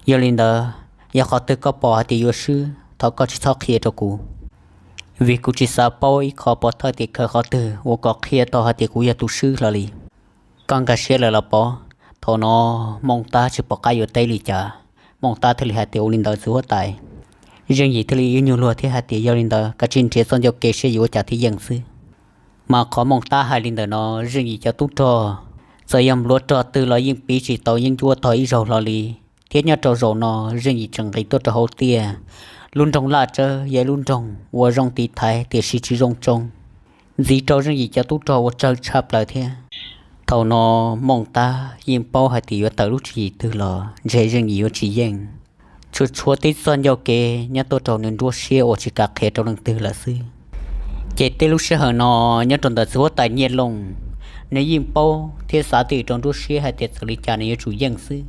Yog li ntawd yog qhov twg koj pom hais tias yuav swb, thov koj tsis txhob qhia rau kuv, vim kuv tsis xav paub ib qho pov thawj tim khawv qhov twg uas kom qhia tau hais tias kuv yog tus swb hlo li. Koj nkag siab lawm los pov? Thaum no Mooj Tab tsis pom qab yuav teb li cas, Mooj Tab thiaj li hais tias, Ua li ntawd txiv huab tais. Zeej Yim thiaj li ib nyuag luag thiab hais tias, Yog li ntawd kav tsij nrhiav txoj ncauj ke seb yuav ua cas thiaj yeej xwb. Mas qhov Mooj Tab hais li ntawm no, Zeej Yim cov tub rog Txawm yog npluav rog twg los yeej piv tsis tau yeeb ncuab tog ib zaug hlo li. Thiab nyob rau zaum no Zeej Yim tseem nqis tuaj rau hauv tiaj. Lub nroog Laj Tsawb yog ib lub nroog uas zoo tiv thaiv tiam sis tsis zoo tsoo, ntxiv rau Zeej Yim cov tub rog ua tsawg tshaj plaws thiab. Thaum no Mooj Tab yeej paub hais tias yuav tawm lub tswv yim twg los ntshe Zeej Yim yuav tsis yeej. Tsuas tshuav tib txoj ncauj kev nyob tuaj rau nws nruab siab uas tsis kam qhia rau leej twg lawm xwb. Ces tej lub sij hawm no nyob rau ntawm txiv huab tais Nyiaj Looj, nws yeej paub thiab xav twj ywm rau nruab siab hais tias txawm li cas nws yuav tsum yeej xwb.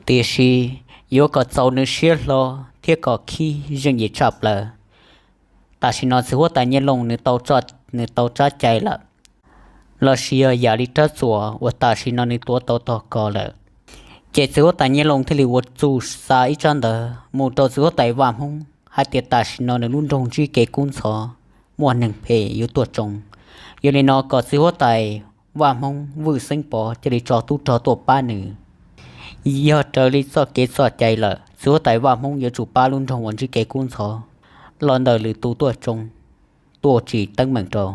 Tiam sis yuav kom txaus nws siab hlo thiab kom khib Zeej Yim tshaj plaws, tam sim no txiv huab tais Nyiaj Looj nws tau tsab cai lawm, los sis yog yam li rab txuas uas tam sim no nws tuav tau tog kos lawm. Ces txiv huab tais Nyiaj Looj thiaj li ua txuj xa ib tsab ntawv mus rau txiv huab tais Vaj Hmoob hais tias tam sim no nws lub nroog ntsib kev kub ntxhov, muaj neeg phem yuav tuaj tsoo. Yog li no kom txiv huab tais Vaj Hmoob Vwj Xeeb Pov cia li tso tub rog tuaj pab nws. Yog raws li txoj kev txoj cai lawm, txiv huab tais Vaj Hmoob yuav tsum pab lub nroog uas ntsib kev kub ntxhov los ntawm lwm tus tuaj tsoo, tuaj tsim teeb meem rau.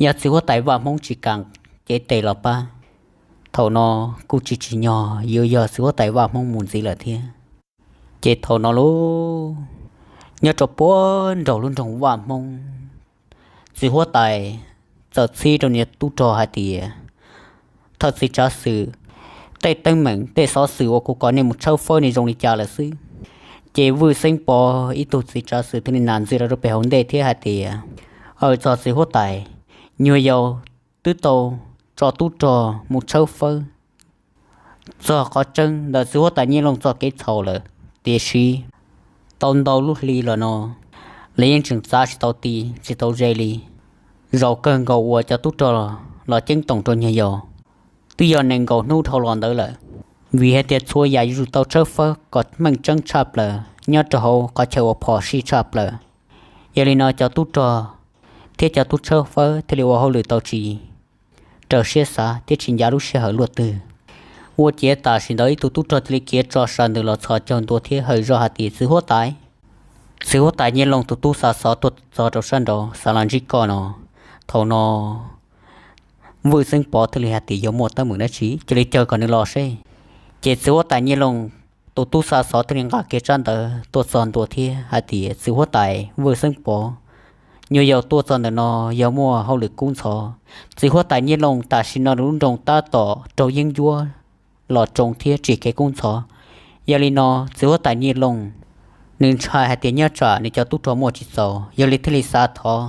Yog txiv huab tais Vaj Hmoob tsis kam cev tes los pab, thaum no kuj tsis tsim nyog yuav yog txiv huab tais Vaj Hmoob mus ntxiv lawm thiab. Ces thaum no lauj, nyob rau puag nraum lub nroog Vaj Hmoob, txiv huab tais txawm txib rau nws tub rog hais tias, thawj txiv tsav xwm, tej teeb meem tej xov xwm uas kuv kom nej mus tshawb fawb ne zoo li cas lawm xwb? Ces Vwj Xeeb Pov ib tug txiv tsav xwm thiaj li nam ntxiv rau rau pem hauv ntej thiab hais tias, aws, txog txiv huab tais, nyuag yaus twb tau tso tub rog mus tshawb fawb txog qhov tseeb ntawm txiv huab tais Nyiaj Looj txoj kev txhaum lawm, tiam sis tau ntau lub hli los no lawv yeej tseem txav tsis tau ti tsis tau ze li. Zaum kawg nkaus uas cov tub rog los ceeb toom rau nyuag yaus twb yog nees nkaum hnub dhau los ntawd lawm, vim hais tias txhua yam yuav tsum tau tshawb fawb kom meej tseeb tshaj plaws nyob rau hauv qhov chaw uas phom sij tshaj plaws. Yog li no cov tub rog thiab cov tub tshawb fawb thiaj li ua hauj lwm tau tsis raws siab xav thiab tsis ncav lub sij hawm luaj twg. Ua ciav tam sim ntawd ib tug tub rog thiaj li khiav tso sawv ntws los txhos caug ntua thiab hawm zoj hais tias, txiv huab tais, txiv huab tais Nyiaj Looj tus tub xa xov tuaj txog rau sab nraud xav los ntsib koj no. Thaum no Vwj Xeeb Pov thiaj li hais tias, yuav muaj teeb meem dab tsi, cia li caw kom nws los seb. Ces txiv huab tais Nyiaj Looj tus tub xa xov thiaj li nqa kiag tsab ntawv tuaj txog ntua thiab hais tias, txiv huab tais Vwj Xeeb Pov, nyuag yaus tuaj txog ntawm no yog muaj hauj lwm kub ntxhov. Txiv huab tais Nyiaj Looj tam sim no nws lub nroog tab tom raug yeeb ncuab los tsoo thiab tsim kev kub ntxhov. Yog li no txiv huab tais Nyiaj Looj nws ntshai hais tias nyob tsam nws cov tub rog muaj tsis txaus, yog li thiaj li xav thov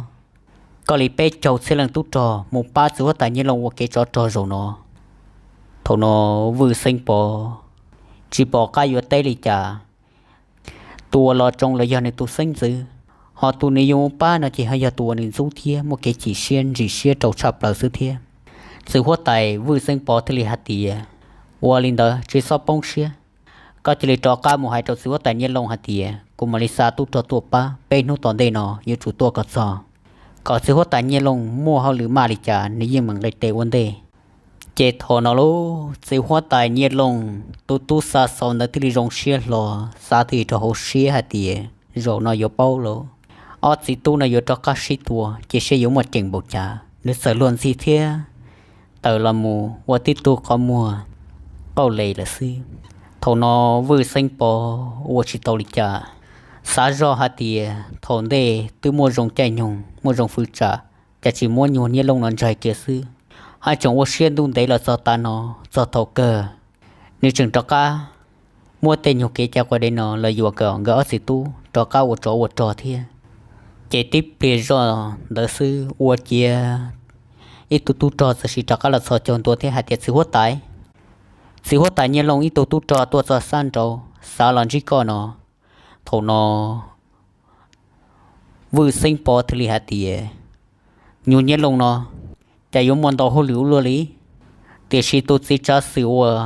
koj li peb caug txhiab leej tub rog mus pab txiv huab tais Nyiaj Looj ua kev tsov rog zaum no. Thaum no Vwj Xeeb Pov tsis pom qab yuav teb li cas. Tus uas los tsoo los yog nws tus xeeb ntxwv, ho tus nws yuav mus pab no ces ho yog tus uas nws ntxub thiab muaj kev chim siab ntsim siab rau tshaj plaws xwb thiab. Txiv huab tais Vwj Xeeb Pov thiaj li hais tias, ua li ntawd tsis txhob poob siab, koj cia li rov qab mus hais rau txiv huab tais Nyiaj Looj hais tias kuv mam li xa tub rog tuaj pab, peb hnub tom ntej no yuav tsum tuaj kom txog, kom txiv huab tais Nyiaj Looj muaj hauj lwm maj li cas nws yeej meem nqis tes ua ntej. Ces thaum no lauj, txiv huab tais Nyiaj Looj tus tub xa xov ntawd thiaj li zoo siab hlo, xav twj ywm rau hauv siab hais tias, zaum no yuav paub lauj, ob txiv tub no yuav rov qab sib tua ces seb yuav muaj ceem npaum cas. Nws txawm luag ntxhi thiab tawm los mus ua tib tug qhov muag qauj les lawm xwb. Thaum no Vwj Xeeb Pov ua tsis tau li cas, xav zoj hais tias thaum ntej twb muaj zoo caij nyoog muaj zoo fwv tsam, cas tsis muab nyuag Nyiaj Looj no ntsaig kiag xwb, haj tseem ua siab ntuj ntev los txog tav no, txog thaum kawg nws tseem rov qab muab tej nyuag kev cai quav dev no los yuam kom nkawd ob txiv tub rov qab ua tsov ua rog thiab. Ces tib pliag zoj ntawd xwb ua ciav ib tug tub rog txawm sim rov qab los txhos caug ntua thiab hais tias, txiv huab tais, txiv huab tais Nyiaj Looj ib tug tub rog tuaj txog sab nraud xav los ntsib koj no. Thaum no Vwj Xeeb Pov thiaj li hais tias, nyuag Nyiaj Looj no cas yuav muaj ntau hauj lwm ua luaj li. Tiam sis tus txiv tsav xwm uas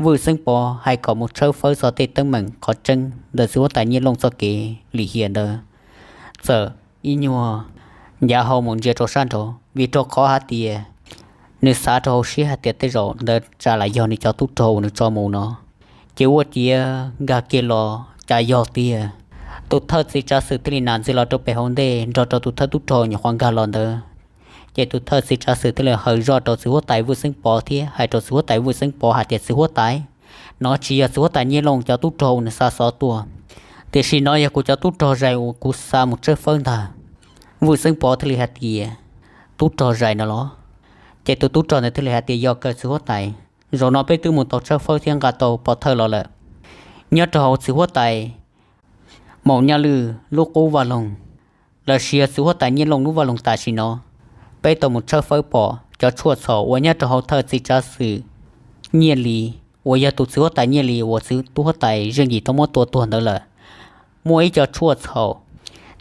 Vwj Xeeb Pov hais kom mus tshawb fawb txog tej teeb meem qhov tseeb ntawm txiv huab tais Nyiaj Looj txoj kev lim hiam ntawd, txawm ib nyuag ncav hau mus ntsia rau sab nraud, vim rau qhov hais tias nws xav rau hauv siab hais tias tej zaum ntawd tsam lam yog nws cov tub rog uas nws tso mus no. Ces ua ciav nkag kiag los cas yog tiag, tus thawj txiv tsav xwm thiaj li nam ntxiv los rau pem hauv ntej nrog rau tus thawj tub rog nyuam qhuav nkag los ntawd. Ces tus thawj txiv tsav xwm thiaj li hawv zoj rau txiv huab tais Vwj Xeeb Pov thiab hais rau txiv huab tais Vwj Xeeb Pov hais tias, Txiv huab tais, nov tsis yog txiv huab tais Nyiaj Looj cov tub rog uas nws xa xov tuaj, tiam sis nov yog kuv cov tub rog zais uas kuv xa mus tshawb fawb ntag. Vwj Xeeb Pov thiaj li hais tias, Tub rog zais no los? Ces tus tub rog ntawd thiaj li hais tias, Yog kawg txiv huab tais, zaum no peb twb mus tau tshawb fawb thiab nqa tau pov thawj los lawm. Nyob rau hauv txiv huab tais Maum Nyaj Lwj lub qub vaj loog, los sis yog txiv huab tais Nyiaj Looj lub vaj loog tam sim no, peb tau mus tshawb fawb pom cov tshuaj txhaum uas nyob rau hauv thawj txiv tsav xwm Nyiaj Lis, uas yog tus txiv huab tais Nyiaj Lis uas txiv tub huab tais Zeej Yim tau muab tua tuag ntawd lawm. Muaj ib co tshuaj txhaum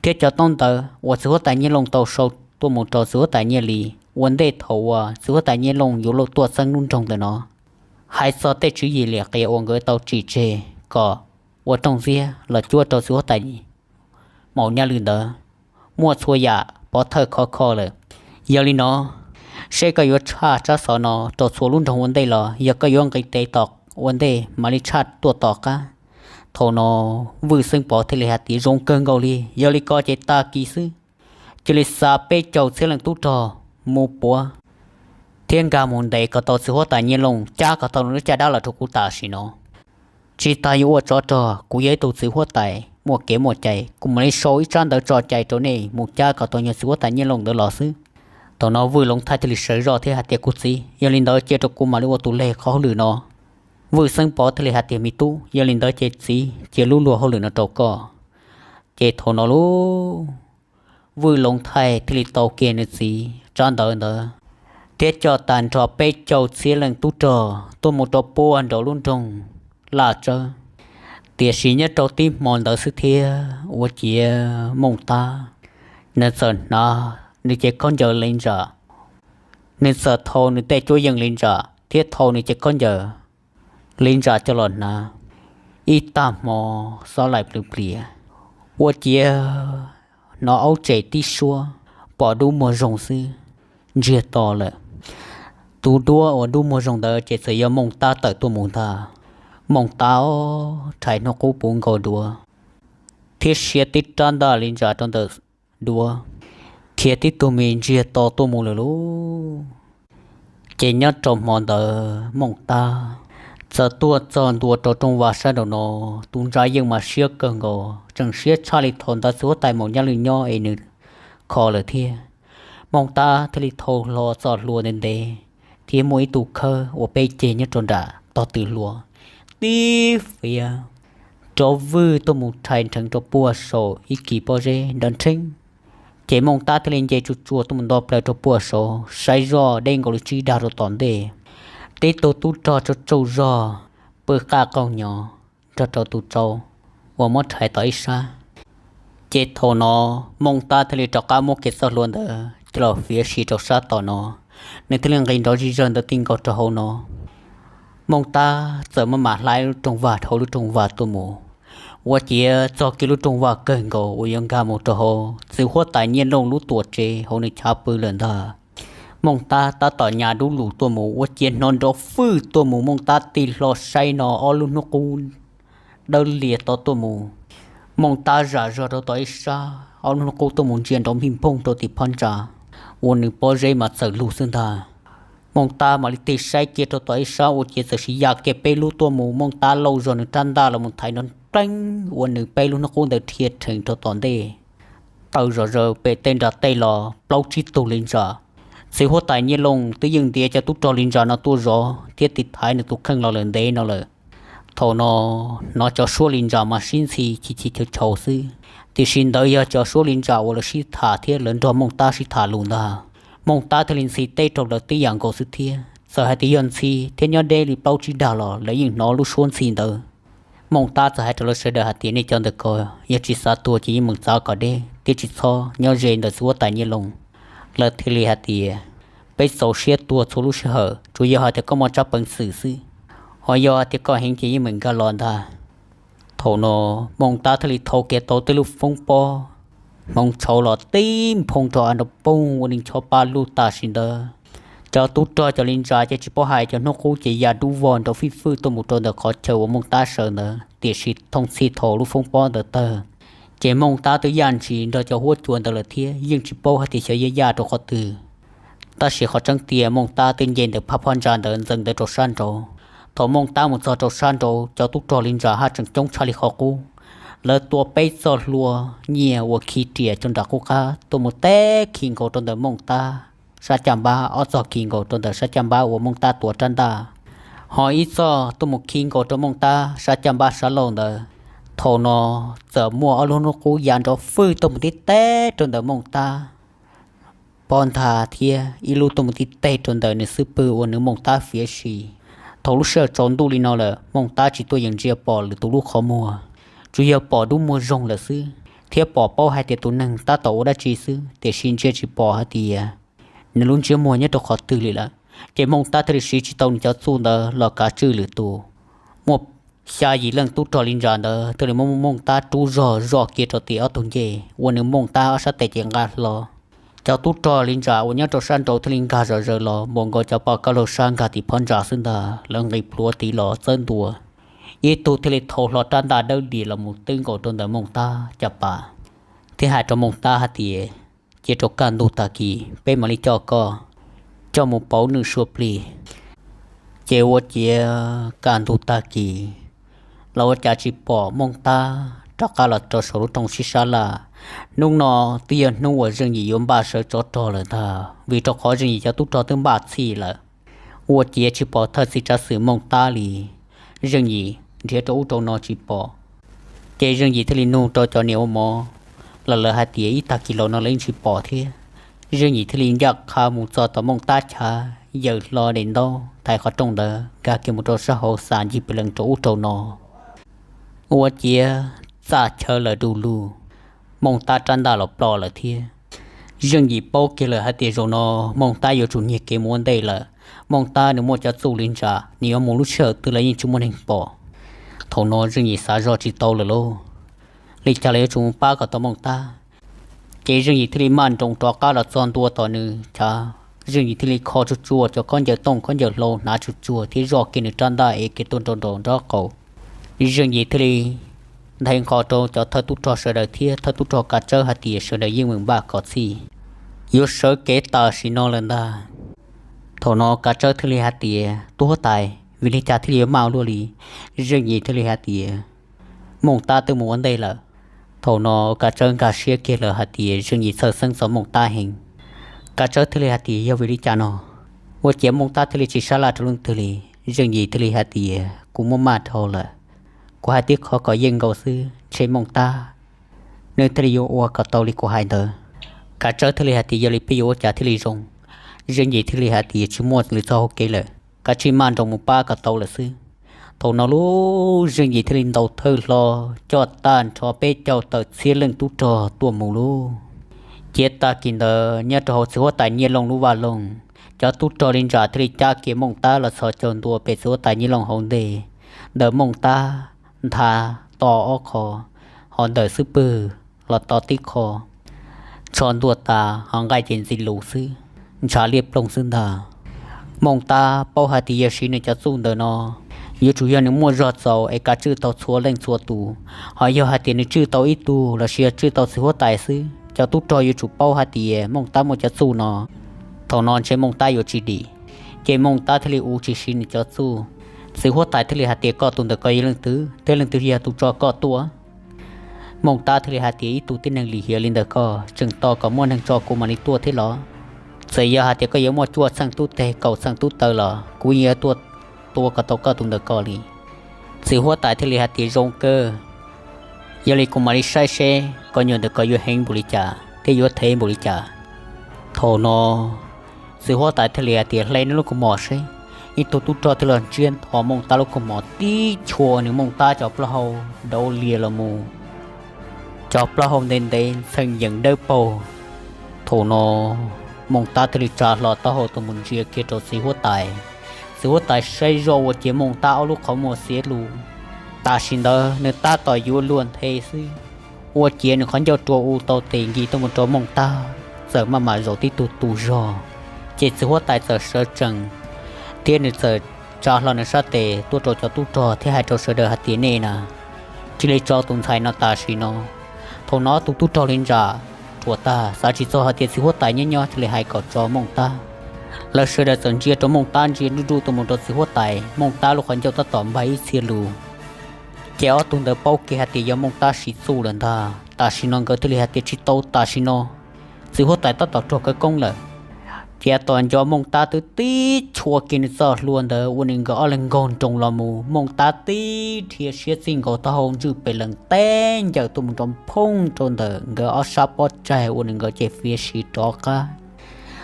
thiab cov taub ntawv uas txiv huab tais Nyiaj Looj tau sau tuaj mus rau txiv huab tais Nyiaj Lis ua ntej thaum uas txiv huab tais Nyiaj Looj yuav luag tuaj txeeb lub nroog ntawm no. Hais txog tej tswv yim lim qias uas nkawd tau tsim tseg kom ua rooj ntxiab los cuab rau txiv huab tais Maum Nyaj Lwj ntawd, muaj txhua yam pov thawj khov kho lawm. Yog li no, seb koj yuav tshaj tsab xov no rau txhua lub nroog ua ntej los yog koj yuav nqis tes tom ua ntej mam li tshaj tuaj tom qab? Thaum no Vwj Xeeb Pov thiaj li hais tias, Zoo kawg nkaus li, yog li ko ces tag kis xwb cia li xa peb caug txhiab leej tub rog mus puav thiab nkag mus ntes kom tau txiv huab tais Nyiaj Looj, cab kom tau nws lub caj dab los rau kuv tam sim no. Tsis tas yuav ua tsov rog, kuv yog ib tug txiv huab tais muaj kev muaj cai, kuv mam li sau ib tsab ntawv tso cai rau nej mus cab kom tau nyuag txiv huab tais Nyiaj Looj ntawd los xwb. Thaum no Vwj Loov Thaij thiaj li sawv zoj thiab hais tias, Kuv txiv, yog li ntawd cia rau kuv mam li ua tus leg qhov hauj lwm no. Vwj Xeeb Pov thiaj li hais tias, Me tub, yog li ntawd ces txiv cia lub luag hauj lwm no rau koj. Ces thaum no lub Vwj Loov Thaij thiaj li tau kiag nws txiv tsab ntawv ntawd thiab coj tag nrho peb caug txhiab leej tub rog tuaj mus rau puag nraum lub nroog Laj Tsawb. Tiam sis nyob rau tib hmo ntawd xwb thiab ua ciav Mooj Tab nws txawm hnav nws cev khaub ncaws li ntsam, nws txawm thau nws tej cuab yeej li ntsam thiab thau nws cev khaub ncaws li ntsam coj los hnav ib tag hmo xob laim plws plias, ua ciav hnov aub tsem tib suab, pom dub muag zoo xwb, ntsiag to lawm. Tus duab uas dub muag zoo ntawd ces txawm yog Mooj Tab tawm tuaj mus ntag. Mooj Tab rhais hnub qub puv nkaus duav thiab siav tib rab ntaj li ntsam rau ntawm duav, khiav tib tug me ntsiag to tuaj mus lawm lauj. Ces nyob rau hmo ntawd Mooj Tab txawm tuaj txog ntua rau rooj vag sab nraum no, tus ntsa yeej mas siab kawg nkaus, tseem siab tshaj li thaum ntawd txiv huab tais Maum Nyaj Lwj nyob es nws kho lawm thiab. Mooj Tab thiaj li thau hlo txoj hlua ntev ntev thiab muaj ib tug khawb ua peb ceg nyob rau nram tog tw hlua, tib fiav rov vwj tuaj mus rhais nrheev rau puag saum ib kis pob zeb nrov nrheeb. Ces Mooj Tab thiaj li nce tsuj tsuas tuaj mus nto plaws rau puag saud, saib zoj deb nkaus li tsib dag rau tom ntej. Tib tug tub rog tsaug tsaug zog pw qaj qaug nyo nrog rau tus tsau uas muab rhais tom ib sab. Ces thaum no Mooj Tab thiaj li rov qab muab kiag txoj hlua ntawd coj los fiav si rau sab tom no, nws thiaj li nqis nrov zig zawg ntawd ti nkaus rau hauv no. Mooj Tab txawm maj mam hla lub rooj vag dhau lub rooj vag tuaj mus, ua ciav txog kiag lub rooj vag kawg nkaus uas yuav nkag mus rau hauv txiv huab tais Nyiaj Looj lub tuam tsev hauv nws chav pw lawm ntag. Mooj Tab tab tom nyas dub lus tuaj mus ua ciav hnov nrov fwj tuaj mus, Mooj Tab tig hlo saib no ob lub hnub qub dawb lias to tuaj mus. Mooj Tab zam zog rau tom ib sab, ob lub hnub qub tuaj mus ntsia nrov npij nphooj rau tim phab ntsa uas nws pob zeb mas txawm lug xwb ntag. Mooj Tab mam li tig saib kiag rau tom ib sab ua ciav txawm siv ya kiag peb lub tuaj mus, Mooj Tab lauj zog nws rab ntaj los mus thaiv nrov npleeb ua nws peb lub hnub qub ntawd dhia rhees rau tom ntej, taw zom zaws pem tej nram tej los plaub tsib tug li ntsam. Txiv huab tais Nyiaj Looj twb yeej ntiav cov tub rog li ntsam no tuaj zov thiab tiv thaiv nws tus kheej los lawm ntev no lawm. Thaum no hnov cov suab li ntsam mas sib ntxhi chis chis chaus chaus xwb, tiam sis ntawd yog cov suab li ntsam uas lawv sib tham thiab lawv nrog Mooj Tab sib tham lus ntag. Mooj Tab thiaj li ntxhi teb rau lawv tib yam nkaus xwb thiab, txawm hais tias yog ntxhi thiab nyob deb li plaub tsib dag los lawv yeej hnov lub suab ntxhi ntawd. Mooj Tab txawm hais rau lawv sawv daws hais tias, Nej cov ntawm ko yog tsis xav tuag ces yeej meem txav kom deb thiab tsis txhob nyob ze ntawm txiv huab tais Nyiaj Looj. Lawv thiaj li hais tias, Peb txaus siab tuag txhua lub sij hawm, tsuas yog hais tias koj muaj tsab peev xwm xwb, ho yog hais tias koj heev ces yeej meem nkag los ntag. Thaum no Mooj Tab thiaj li thau kiag tau tej lub foob pob hmoov tshauv los tib nphoo rau av nrov poog ua neeg chob pab lug tam sim ntawd. Cov tub rog cov li ntsa ces tsis paub hais, cov hnub qub ces ya dub vog nrov fij fwj tuaj mus rau ntawm qhov chaw uas Mooj Tab sawv ntawd, tiam sis thooj txhij thaum lub foob pob ntawd tawg, ces Mooj Tab twb yaj ntshis nrog cov huab cua ntawd lawm thiab yeej tsis paub hais tias xyov yuav yaj rau qhov twg. Tab sis qhov tseeb tiag Mooj Tab twb nce ntawm phab phab ntsa ntawd ntxeev ntawd rau sab nraud. Thaum Mooj Tab mus txog rau sab nraud, cov tub rog li ntsa haj tseem coob tshaj li qhov qub. Lawv tua peb txoj hlua nyiaj uas khi riam cov nram qub qab tuaj mus teb khi nkaus rau ntawm Mooj Tab sab caj npab, ob txoj khi nkaus rau ntawm sab caj npab uas Mooj Tab tuav rab ntaj, ho ib txoj tuaj mus khi nkaus rau Mooj Tab sab caj npab sab laug ntawd. Thaum no txawm muaj ob lub hnub qub ya nrov fwj tuaj mus tib teb rau ntawm Mooj Tab pob ntha thiab ib lub tuaj mus tib teb rau ntawm nws xub pwg uas nws Mooj Tab fiav si. Thaum lub sij hawm tsaus ntuj li no lawm, Mooj Tab tsis tuaj yeem ntsia pom lwm tus lub qhov muag, tsuas yog pom dub muag zoog lawm xwb, thiab pom paub hais tias tus neeg tab tom ua dab tsi xwb, tiam sis ntsia tsis pom hais tias nws lub ntsiab muag nyob rau qhov twg li lawm. Ces Mooj Tab thiaj li siv tsis tau nws cov txuj ntawd los kav tswj lwm tus. Muaj xya yim leej tub rog li ntsa ntawd thiaj li muab Mooj Tab rub zog zoj kiag rau tim ob tug ncej uas nws Mooj Tab ob sab tes ces nqa hlo. Cov tub rog li ntsa uas nyob rau sab nraud thiaj li nkag zom zaws los npaum nkaus cov poj kab laug sab nkag tim phab ntsa xwb ntag, lawv nqis plhuav tid los txawb ntua. Ib tug thiaj li thau hlo rab ntaj dawb dias los mus twb nkaus rau ntawm Mooj Tab caj pas, thiab hais rau Mooj Tab hais tias, cia rau kaj ntug tag kis peb mam li coj koj coj mus pauv nws sua plig. Ces ua ciav kaj ntug tag kis los ua cas tsis pom Mooj Tab rov qab los rau saum lub rooj sib sab laj. Hnub no twb yog hnub uas Zeej Yim yuav npaj sawv tsov rog lawm ntag, vim rau qhov Zeej Yim cov tub rog twb npaj txhij lawm. Ua ciav tsis pom thawj txiv tsav xwm Mooj Tab li. Zeej Yim nrhiav rau ub rau no tsis pom. Ces Zeej Yim thiaj li nug rau cov niam ua mov los lawv hais tias ib tag kis los no lawv yeej tsis pom thiab. Zeej Yim thiaj li ncaj qha mus txog tom Mooj Tab chav, yaws hlo daim ntaub thaiv qhov rooj ntawd nkag kiag mus rau sab hauv xa ncig pes lees rau ub rau no. Ua ciav txaj chaw lawm du lug, Mooj Tab rab ntaj los ploj lawm thiab. Zeej Yim paub kiag lawm hais tias zaum no Mooj Tab yuav tsum nyiag kev mus ua ntej lawm. Mooj Tab nws muaj cov txuj li ntsa, nws yuav mus lub sij hawm twg los yeej tsis muaj neeg pom. Thaum no Zeej Yim xav zoj tsis tau lawm lauj, li cas los yuav tsum mus pab kom tau Mooj Tab. Ces Zeej Yim thiaj li maj nroos rov qab los txog ntua tom nws chav, Zeej Yim thiaj li kho tsuag tsuag cov khaub ncaws tooj khaub ncaws hlau hnav tsuag tsuag thiab zoj kiag nws rab ntaj ev kiag tuaj nraum nraum nraub qaum. Zeej Yim thiaj li nthe nqho rau cov thawj tub rog sawv daws thiab thawj tub rog Kav Tsawb hais tias sawv daws yeej meem npaj kom txhij, yuav sawv kev tam sim no lawm ntag. Thaum no Kav Tsawb thiaj li hais tias, tub huab tais, vim li cas thiaj li yuav maj ua luaj li? Zeej Yim thiaj li hais tias, Mooj Tab twb mus ua ntej lawm. Thaum no Kav Tsawb nkag siab kiag lawm hais tias Zeej Yim txhawj xeeb txog Mooj Tab heev. Kav Tsawb thiaj li hais tias, yog vim li cas no ua ciav Mooj Tab thiaj li tsis sab laj rau leej twg li? Zeej Yim thiaj li hais tias, kuv muaj maj dhau lawm, kuv hais tib qho kom yeej nkaus xwb ntshe Mooj Tab nws thiaj li yuav ua kom tau li kuv hais ntawd. Kav Tsawb thiaj li hais tias, yog li peb yuav ua cas thiaj li zoo? Zeej Yim thiaj li hais tias, tsis muaj lwm txoj hau kev lawm, kav tsij maj nroos mus pab kom tau lawm xwb. Thaum no lub Zeej Yim thiaj li ntaus thawj hlo coj tag nrho peb caug tawm txhiab leej tub rog tuaj mus lauj. Ciav tag kis ntawd nyob rau hauv txiv huab tais Nyiaj Looj lub vaj loog, cov tub rog li ntsa thiaj li cab kiag Mooj Tab los txhos caug ntua pem txiv huab tais Nyiaj Looj hauv ntej. Ntawm Mooj Tab nthav to ob qho, ho ntawm xub pwg los to tib qho, tsho ntuag tas ho nqaij ces ntxi lus xwb, ntshav liab ploog xwb ntag. Mooj Tab paub hais tias yog siv nws cov txuj ntawm no, yuav tsum yog nws muaj zog txaus es kav tswj tau txhua leej txhua tus. Ho yog hais tias nws tswj tau ib tug los sis yog tswj tau txiv huab tais xwb, cov tub rog yuav tsum paub hais tias Mooj Tab muaj cov txuj no. Thaum no ntshe Mooj Tab yuav tsis dim, ces Mooj Tab thiaj li ua tsis siv nws cov txuj. Txiv huab tais thiaj li hais tias, koj tus ntawm ko yog leej twg thiab leej twg yog tus tso koj tuaj? Mooj Tab thiaj li hais tias, ib tug tib neeg lim hiam li ntawm koj tseem tos kom muaj neeg tso kuv mam li tuaj thiab los? Txawm yog hais tias koj yuav muaj cuaj txheej tub teg kaum txheej tub taw los kuv yeej yuav tuaj tua kom tau koj tus ntawm ko li. Txiv huab tais thiaj li hais tias, zoo kawg, yog li kuv mam li saib seb koj nyuam ntawm ko yuav heev npaum li cas thiab yuav thev npaum li cas. Thaum no txiv huab tais thiaj li hais tias, hle neb lub kaus mom seb. Ib tug tub rog thiaj los ntsiab nthos Mooj Tab lub kaus mom tib chua, nws Mooj Tab cov plaub hau dauv lias los mus, cov plaub hau ntev ntev ntxhee yees dawb paug. Thaum no Mooj Tab thiaj li tsa hlo taub hau tuaj mus ntsia kiag rau txiv huab tais. Txiv huab tais saib zoj ua ciav Mooj Tab ob lub qhov muag xiav lus. Tam sim ntawd nws tab tom yuav luag nthe xwb, ua ciav nws qhov ncauj rua u tau tes nkis tuaj mus rau Mooj Tab, txawm maj mam zaum tib tug tu zog. Ces txiv huab tais txawm sawv tsees, thiab nws txawm tsa hlo nws sab tes tuaj rau cov tub rog thiab hais rau sawv daws hais tias, nej na, cia li tso tus ntxhais no tam sim no. Thaum no tus tub rog li ntsa ruam tag, xav tsis txog hais tias txiv huab tais nyob nyob cia li hais kom tso Mooj Tab. Lawv sawv daws txawm ntsia rau Mooj Tab ntsia nruj nruj tuaj mus rau txiv huab tais, Mooj Tab lub qhov ncauj tab tom npaj ib txhia lus. Ces ob tug ntawd paub kiag hais tias yog Mooj Tab siv txuj lawm ntag. Tam sim no nkawd thiaj li hais tias tsis tau, tam sim no txiv huab tais tab tom raug khawv koob lawm. Ces tos nco Mooj Tab twb tib chua kiag nws txoj hlua ntawd ua nws nkawd ob leeg nkaug nroos los mus, Mooj Tab tib rhia siab txij nkaus taub hau ntswj pes lees teb ncaws tuaj mus nrov phooj rau ntawm nkawd ob sab pob tsaig ua nws nkawd ces fiav siv rov qab.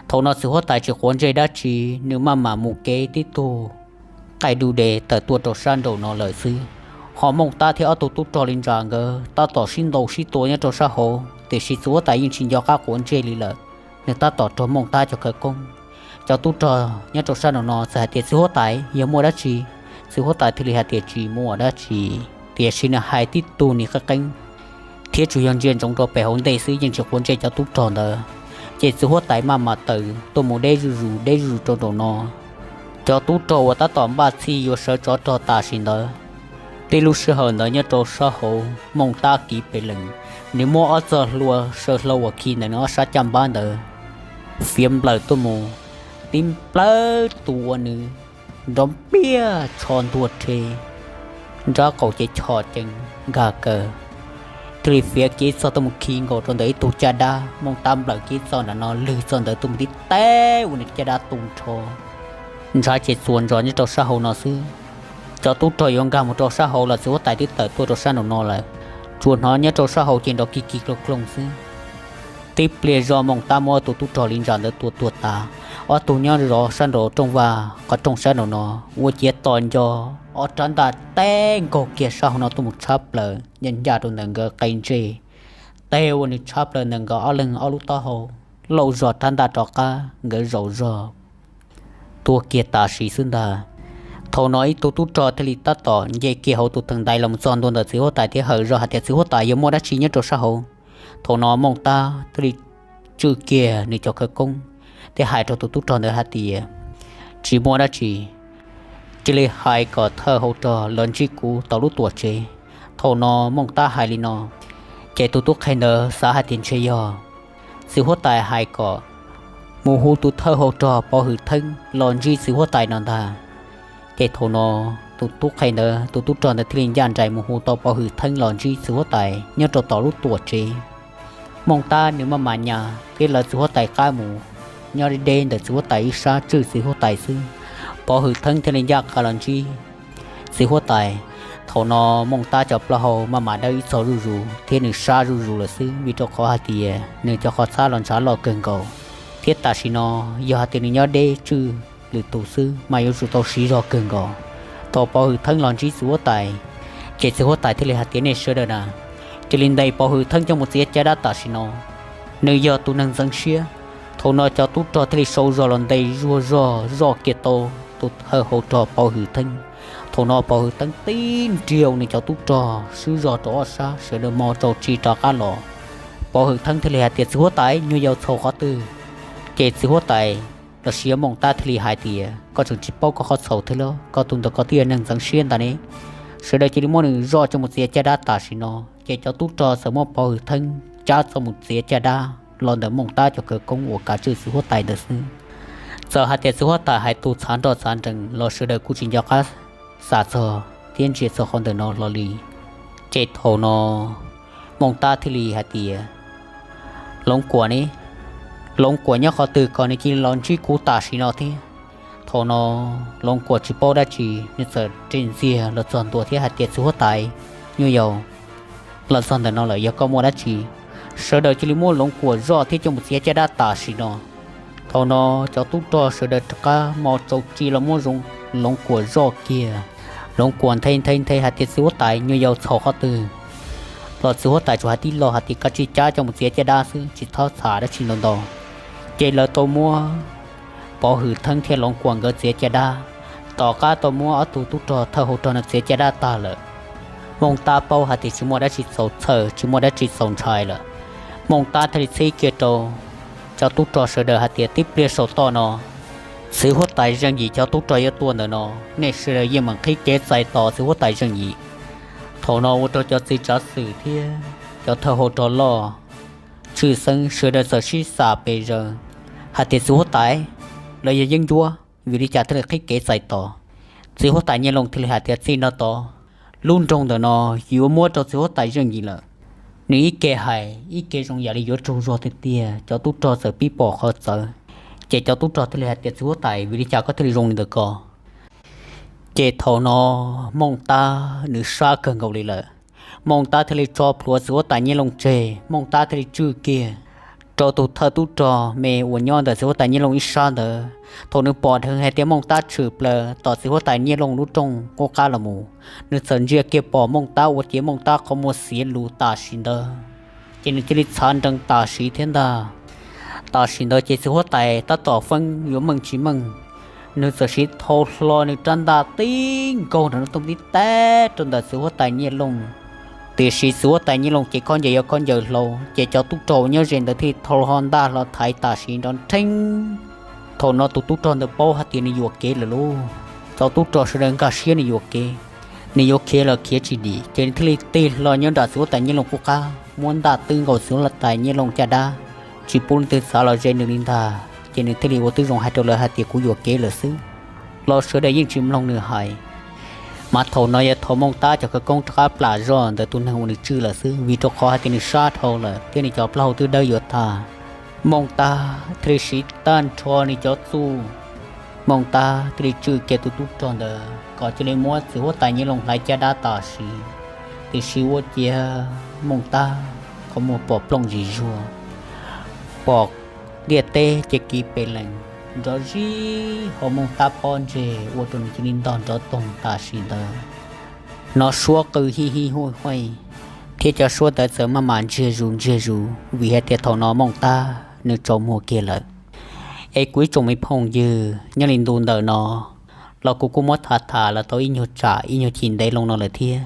Thaum no txiv huab tais tsis quav ntsej dab tsi, nws maj mam mus kev tib tug qaij du de tawm tuaj rau sab nraum no lawm xwb. Ho Mooj Tab thiab ob tug tub rog li ntsa nkawd tab tom sib ntaus sib tua nyob rau sab hauv, tiam sis txiv huab tais yeej tsis nco qab quav ntsej li lawm. Nws tab tom raug Mooj Tab cov khawv koob. Cov tub rog nyob rau sab nraum no txawm hais tias txiv huab tais yog muaj dab tsi, txiv huab tais thiaj li hais tias tsis muaj dab tsi, tiam sis nws hais tib tug nim qeeb qeeb thiab tsuas yog ntsia ntsoov rau pem hauv ntej xwb yeej tsis quav ntsej cov tub rog ntawd. Ces txiv huab tais maj mam tawm tuaj mus deb zuj zus deb zuj zus rau nraum no. Cov tub rog uas tab tom npaj txhij yuav sawv tsov rog tam sim ntawd, tib lub sij hawm ntawd nyob rau sab hauv Mooj Tab kiv pes lees, nws muab ob txoj hlua saw hlau uas khi ntawm nws ob sab caj npab ntawd fiav nplawm tuaj mus, tib nplawm tus ua nws nrov npiaj tsho ntuag rhe, nrab qaum ces chom cees nkag kaws, thiaj li fiav kiag txoj tuaj mus khi nkaus rau ntawm ib tug caj dab. Mooj Tab nplawm kiag txoj nram no lwg txoj ntawd tuaj mus tib teb ua nws caj dab tu nrho, ntshav ces txuas ntsos nyob rau sab hauv no xwb. Cov tub rog yuav nkag mus rau sab hauv los txiv huab tais twb tawm tuaj rau sab nraum no lawm. Tsuas hnov nyob rau sab hauv ces nrov kig kig kloog kloog xwb. Tib pliag zoj Mooj Tab muab ob tug tub rog li ntsa ntawd tua tuag tas. Ob tug nyob zov sab nraum rooj vag qhov rooj sab nraum no ua ciav tos nco ob rab ntaj teb nkaug kiag sab hauv no tuaj mus tshab plaws ncaj ncaj rau ntawm nkawd qe ntsej, teb ua nws tshab plaws ntawm nkawd ob leeg ob lub taub hau, lauj zog rab ntaj rov qab nkawd zaum zog tuag kiag tam sim xwb ntag. Thaum no ib tug tub rog thiaj li tab tom nce kiag hauv tus theem ntaiv los txog ntua ntawm txiv huab tais thiab hawm zog hais tias txiv huab tais yog muaj dab tsi nyob rau sab hauv. Thaum no Mooj Tab thiaj li tswj kiag nws cov khawv koob thiab hais rau tus tub rog ntawd hais tias tsis muaj dab tsi, cia li hais kom thawj hau rog los ntsib kuv tom lub tuam tsev. Thaum no Mooj Tab hais li no, ces tus tub qhe ntawd xav hais tias ntshe yog txiv huab tais hais kom mus hu tus thawj hau rog Pov Hwm Theeb los ntsib txiv huab tais no ntag. Ces thaum no tus tub qhe ntawd tus tub rog ntawd thiaj li ncaj nraim mus hu tau Pov Hwm Theeb los ntsib txiv huab tais nyob rau tom lub tuam tsev. Mooj Tab nws maj mam nyas thiab lawv txiv huab tais qab mus, nyob deb deb ntawm txiv huab tais ib sab tswj txiv huab tais xwb. Pov Hwm Theeb thiaj li ncaj qha los ntsib txiv huab tais. Thaum no Mooj Tab cov plaub hau maj mam dawb ib txog zuj zus thiab nws sab zuj zus lawm xwb vim rau qhov hais tias nws cov qhov txhab los ntshav loj kawg nkaus, thiab tam sim no yog hais tias nws nyob deb tswj lwm tus xwb mas yuav tsum tau siv zog kawg nkaus. Thaum Pov Hwm Theeb los ntsib txiv huab tais, ces txiv huab tais thiaj li hais tias nej sawv daws na, cia li ntes Pov Hwm Theeb coj mus txiav caj dab tam sim no, nws yog tus neeg ntxeev siab. Thaum no cov tub rog thiaj li sau zog los ntes zuag zog zoj kiag tau tus thawj hau rog Pov Hwm Theeb. Thaum no Pov Hwm Theeb tib nriag nws cov tub rog swb zog rau ob sab sawv daws mo rau tsis rov qab los. Pov Hwm Theeb thiaj li hais tias txiv huab tais nyuag yaus txhaum qhov twg? Ces txiv huab tais los sis Mooj Tab thiaj li hais tias koj tseem tsis paub koj qhov txhaum thiab los? Koj tus ntawd koj twb yog neeg ntxeev siab ntag ne. Sawv daws cia li muab nws zoj coj mus txiav caj dab tam sim no. Ces cov tub rog txawm muab Pov Hwm Theeb cab txoj mus txiav caj dab los ntawm Mooj Tab cov khawv koob uas kav tswj txiv huab tais ntawd xwb. Txawm hais tias txiv huab tais hais tus txhav nroj txhav nrees los sawv daws kuj tsis nco qab xav txog thiab ntsia txog qhov ntawm no hlo li. Ces thaum no Mooj Tab thiaj li hais tias Loov Kuam ne, Loov Kuam nyob qhov twg ko nws cia li los ntsib kuv tam sim no thiab. Thaum no Loov Kuam tsis paub dab tsi, nws txawm ris ntxiag los txog ntua thiab hais tias txiv huab tais, nyuj yaus, los txog ntawm no lawm yog koj muaj dab tsi, sawv daws cia li muab Loov Kuam zoj thiab coj mus txiav caj dab tam sim no. Thaum no cov tub rog sawv daws rov qab mo tsaus tsi los muab Loov Kuam zoj kiag. Loov Kuam nthe nthe nthe hais tias txiv huab tais, nyuj yaus, txhaum qhov twg los txiv huab tais tsuas hais tib lo hais tias kav tsij cab coj mus txiav caj dab xwb tsis txhob tham dab tsi ntau ntau. Ces lawv tau muab Pov Hwm Theeb thiab Loov Kuam nkawd txiav caj dab, tom qab tau muab ob tug tub rog thawj hau rog no txiav caj dab tag lawm. Mooj Tab paub hais tias tsis muaj dab tsi txaus txhawj tsis muaj dab tsi txaus ntshai lawm. Mooj Tab thiaj li txhib kiag rau cov tub rog sawv daws hais tias tib pliag saum toj no txiv huab tais Zeej Yim cov tub rog yuav tuaj ntawm no, nej sawv daws yeej meem qhib kev txais tos txiv huab tais Zeej Yim. Thaum no ua rau cov txiv tsav xwm thiab cov thawj hau rog loj, tshwj xeeb sawv daws txawm sib xam pes zaws hais tias txiv huab tais, lawv yog yeeb ncuab, vim li cas thiaj li qhib kev txais tos. Txiv huab tais Nyiaj Looj thiaj li hais tias txij no tod lub nroog ntawm no yuav muab rau txiv huab tais Zeej Yim lawm. Nws ib ke hais ib ke zoo yam li yuav tsaug zog tiag tiag, cov tub rog txawm pib pom qhov txawv. Ces cov tub rog thiaj li hais tias txiv huab tais, vim li cas koj thiaj li zoo li ntawd ko? Ces thaum no Mooj Tab nws sab kawg nkaus li lawm. Mooj Tab thiaj li tso plhuav txiv huab tais Nyiaj Looj tseg, Mooj Tab thiaj li tswj kiag rau tus thawj tub rog me uas nyob ntawm txiv huab tais Nyiaj Looj ib sab ntawd. Thaum nws pom dheev hais tias Mooj Tab tshwm plaws tom txiv huab tais Nyiaj Looj lub rooj qub qab los mus, nws txawm ntsia kiag pom Mooj Tab ua ciav Mooj Tab qhov muag xiav lus tam sim ntawd. Ces nws cia li txhav nrees tam sim thiab ntag. Tam sim ntawd ces txiv huab tais tab tom feeb yuav meej tsis meej, nws txawm siv thau hlo nws rab ntaj tib nkaug nram no tooj tib teb rau ntawm txiv huab tais Nyiaj Looj. Tiam sis txiv huab tais Nyiaj Looj ces khaub ncaws yuav khaub ncaws hlau, ces cov tub rog uas nyob ze ntawd thiaj thau hlo ntaj hlo thaiv tam sim nrov nrheeb. Thaum no tus tub rog ntawd paub hais tias nws yuam kev lawm lauj. Cov tub rog sawv daws nkag siab nws yuam kev, nws yuav khiav los khiav tsis dim, ces nws thiaj li tig hlo nyob nram txiv huab tais Nyiaj Looj qub qab, muab ntaj twb nkaus txiv huab tais Nyiaj Looj caj dab, tsis pub leej twg txav los ze nws li ntag. Ces nws thiaj li ua tib zoo hais rau lawv hais tias kuv yuam kev lawm xwb, los sawv daws yeej tsis mloog nws hais. Mas thaum no yog thaum Mooj Tab cov khawv koob rov qab plam zog ntawm tus neeg uas nws tswj lawm xwb, vim rau qhov hais tias nws sab dhau lawm thiab nws cov plaub hau twb dawb yuav tag. Mooj Tab thiaj li siv tag nrho nws cov txuj, Mooj Tab thiaj li tswj kiag tus tub rog ntawd kom cia li muab txiv huab tais Nyiaj Looj hlais caj dab tam sim. Tiam sis ua ciav Mooj Tab qhov muag pom plooj zis zuag, pom ntiaj teb ces kiv pes lees, nrov zis hauv Mooj Tab pob ntseg ua rau nws cia li ntog nrov toog tam sim ntawd. Hnov suab qw hij hij huj huj, thiab cov suab ntawd txawm maj mam ntsiag zus ntsiag zus vim hais tias thaum no Mooj Tab nws tsaus muag kiag lawm. Es kuv ib tsoom me phooj ywg, nyob li ntu ntawm no los kuv kuj muab tham tham los tau ib nyuag tsam ib nyuag chim ntev loo no lawm thiab.